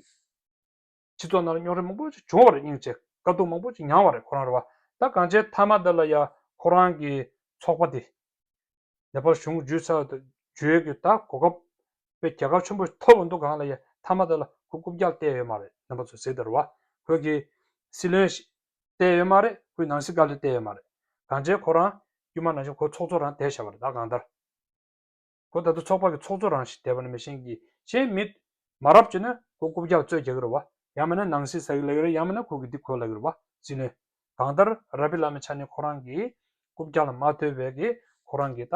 སྤྱི་ཚོགས་ནང་ལ་རྙོག་དྲ་མང་པོ་ཅིག་བྱུང་བ་རེད། སྙིང་རྗེ་དཀའ་སྡུག་མང་པོ་ཅིག་མྱངས་པ་རེད་ཁོ་རང་རེད་བ། ད་གང་ཅིའི་མཐའ་མ་དེ་ལ་ཡ་ཁོ་རང་གི་ཚོགས་པ་དེ། ནེ་པཱལ་གཞུང་བརྒྱུད་ཚར་དུ་བརྒྱུད་ཡོད་ཀྱི་ད་གོ་སྐབས་དཔེ་རྒྱལ་ཁ་ཆེན་པོ་ཐོབ་འདུག་གང་ལ་ཡ་མཐའ་མ་དེ་ལ་ཁོ་རྐུབ་བཀྱག་བལྟས་ཡོད་མ་རེད། རྣམ་པ་ཚོ་གཟིགས་དང་རེད་བ། ཁོས་ཀྱི་སྲིད་བློན་ཞིག་བལྟས་ཡོད་མ་རེད། ཁོས་ནང་སྲིད་བཀའ་བློན་བལྟས་ཡོད་མ་རེད། གང་ཅིའི་ཁོ་རང་དཀྱུས་མ་ནང་བཞིན་ཁོ་ཚོགས་གཙོ་རང་བསྡད་བཞག་པ་རེད། ད་གང་ལྟར་ཁོ་ད་དུང་ཚོགས་པ་གི་ཚོགས་གཙོ་རང་ཞིག་བསྡད་པ་ནི་མི་ཤེས་ཀྱི་གཞན་མི་མ་རབས་ཅིག་ནི་ཁོ་རྐུབ་བཀྱག་རྩོད་རྒྱག་གི་རེད་བ། ཡང་མིན་ན་ནང་སྲིད་ཟ་གི་ལབ་ཀྱི་རེད། ཡང་མིན་ན་ཁོ་གི་འདི་ཁོ་ལབ་ཀྱི་རེད་བ། སྲིད་བློན་གང་ལྟར་ར་བི་བླ་མའི་ཆ་ནས་ཁོ་རང་གི་རྐུབ་བཀྱག་ལ་མ་ལྟོས་པའི་གི་ཁོ་རང་གི་ད་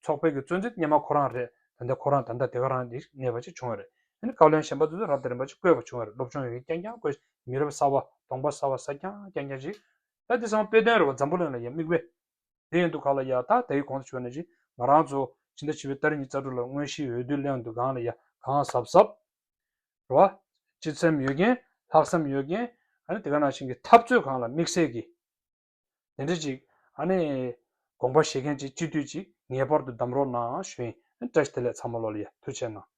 ཚོགས་པའི་གི་གཙོ་འཛིན་སྔོན་མ་ཁོ་རང་རེད། ད་ལྟ་ཁོ་རང་ད་ལྟ་དེ་ག་རང་འདི་གནས་པ་ཅིག་བྱུང་བ་རེད། ཨ་ནི་བཀའ་བློན་གཞན་པ་ཚོས་རབ་དང་རིམ་པ་ཅིག་བསྐོས་པ་བྱུང་བ་རེད། སློབ་སྦྱོང་ཡོད་མཁན་རྐྱང་རྐྱང་བསྐོས། མི་རབས་གསར་བ་གདོང་པ་གསར་བ་གསར་རྐྱང་རྐྱང་རྐྱང་ཅིག་ད་དེ་ཚང་མ་དཔེ་སྟོན་རེད་བ། འཛམ་བུ་གླིང་ལ་ཡ་མིག་དཔེ། དེ་ཡིན་དུས་ག་ལ་ཡ་ད་དེའི་གོང་དུ་ཞུས་ནང་བཞིན་ང་རང་ཚོ་ཕྱི་ཟླ་བཞི་པའི་ཏ་རིག་ཉི་ཤུ་རྩ་དྲུག་ལ་དངོས་གཞིའི་འོས་བསྡུ་སླེབས་འདུག་གང་ལ་ཡ་གང་གཟབ་གཟབ་རེད་བ། སྤྱི་སེམས་ཡོད་མཁན། ལྷག་བསམ་ཡོད་མཁན། ཨ་ནི་དེ་ག་ནང་བཞིན་གྱི་འཐབ་རྩོད་སྒང་ལ་དམིགས་བསལ་གྱི་དེ་འདྲ་ཅིག་ཨ་ནི་དགོངས་པ་བཞེས་མཁན་ཅིག་སྤྱི་འཐུས་ཅིག་ངེས་པར་དུ་བདམས་རོགས་གནང་ཞུ་ཡིན། བཀྲ་ཤིས་བདེ་ལེགས། ཚང་མ་ལོ་ལ་ཡ་ཐུགས་རྗེ་གནང་།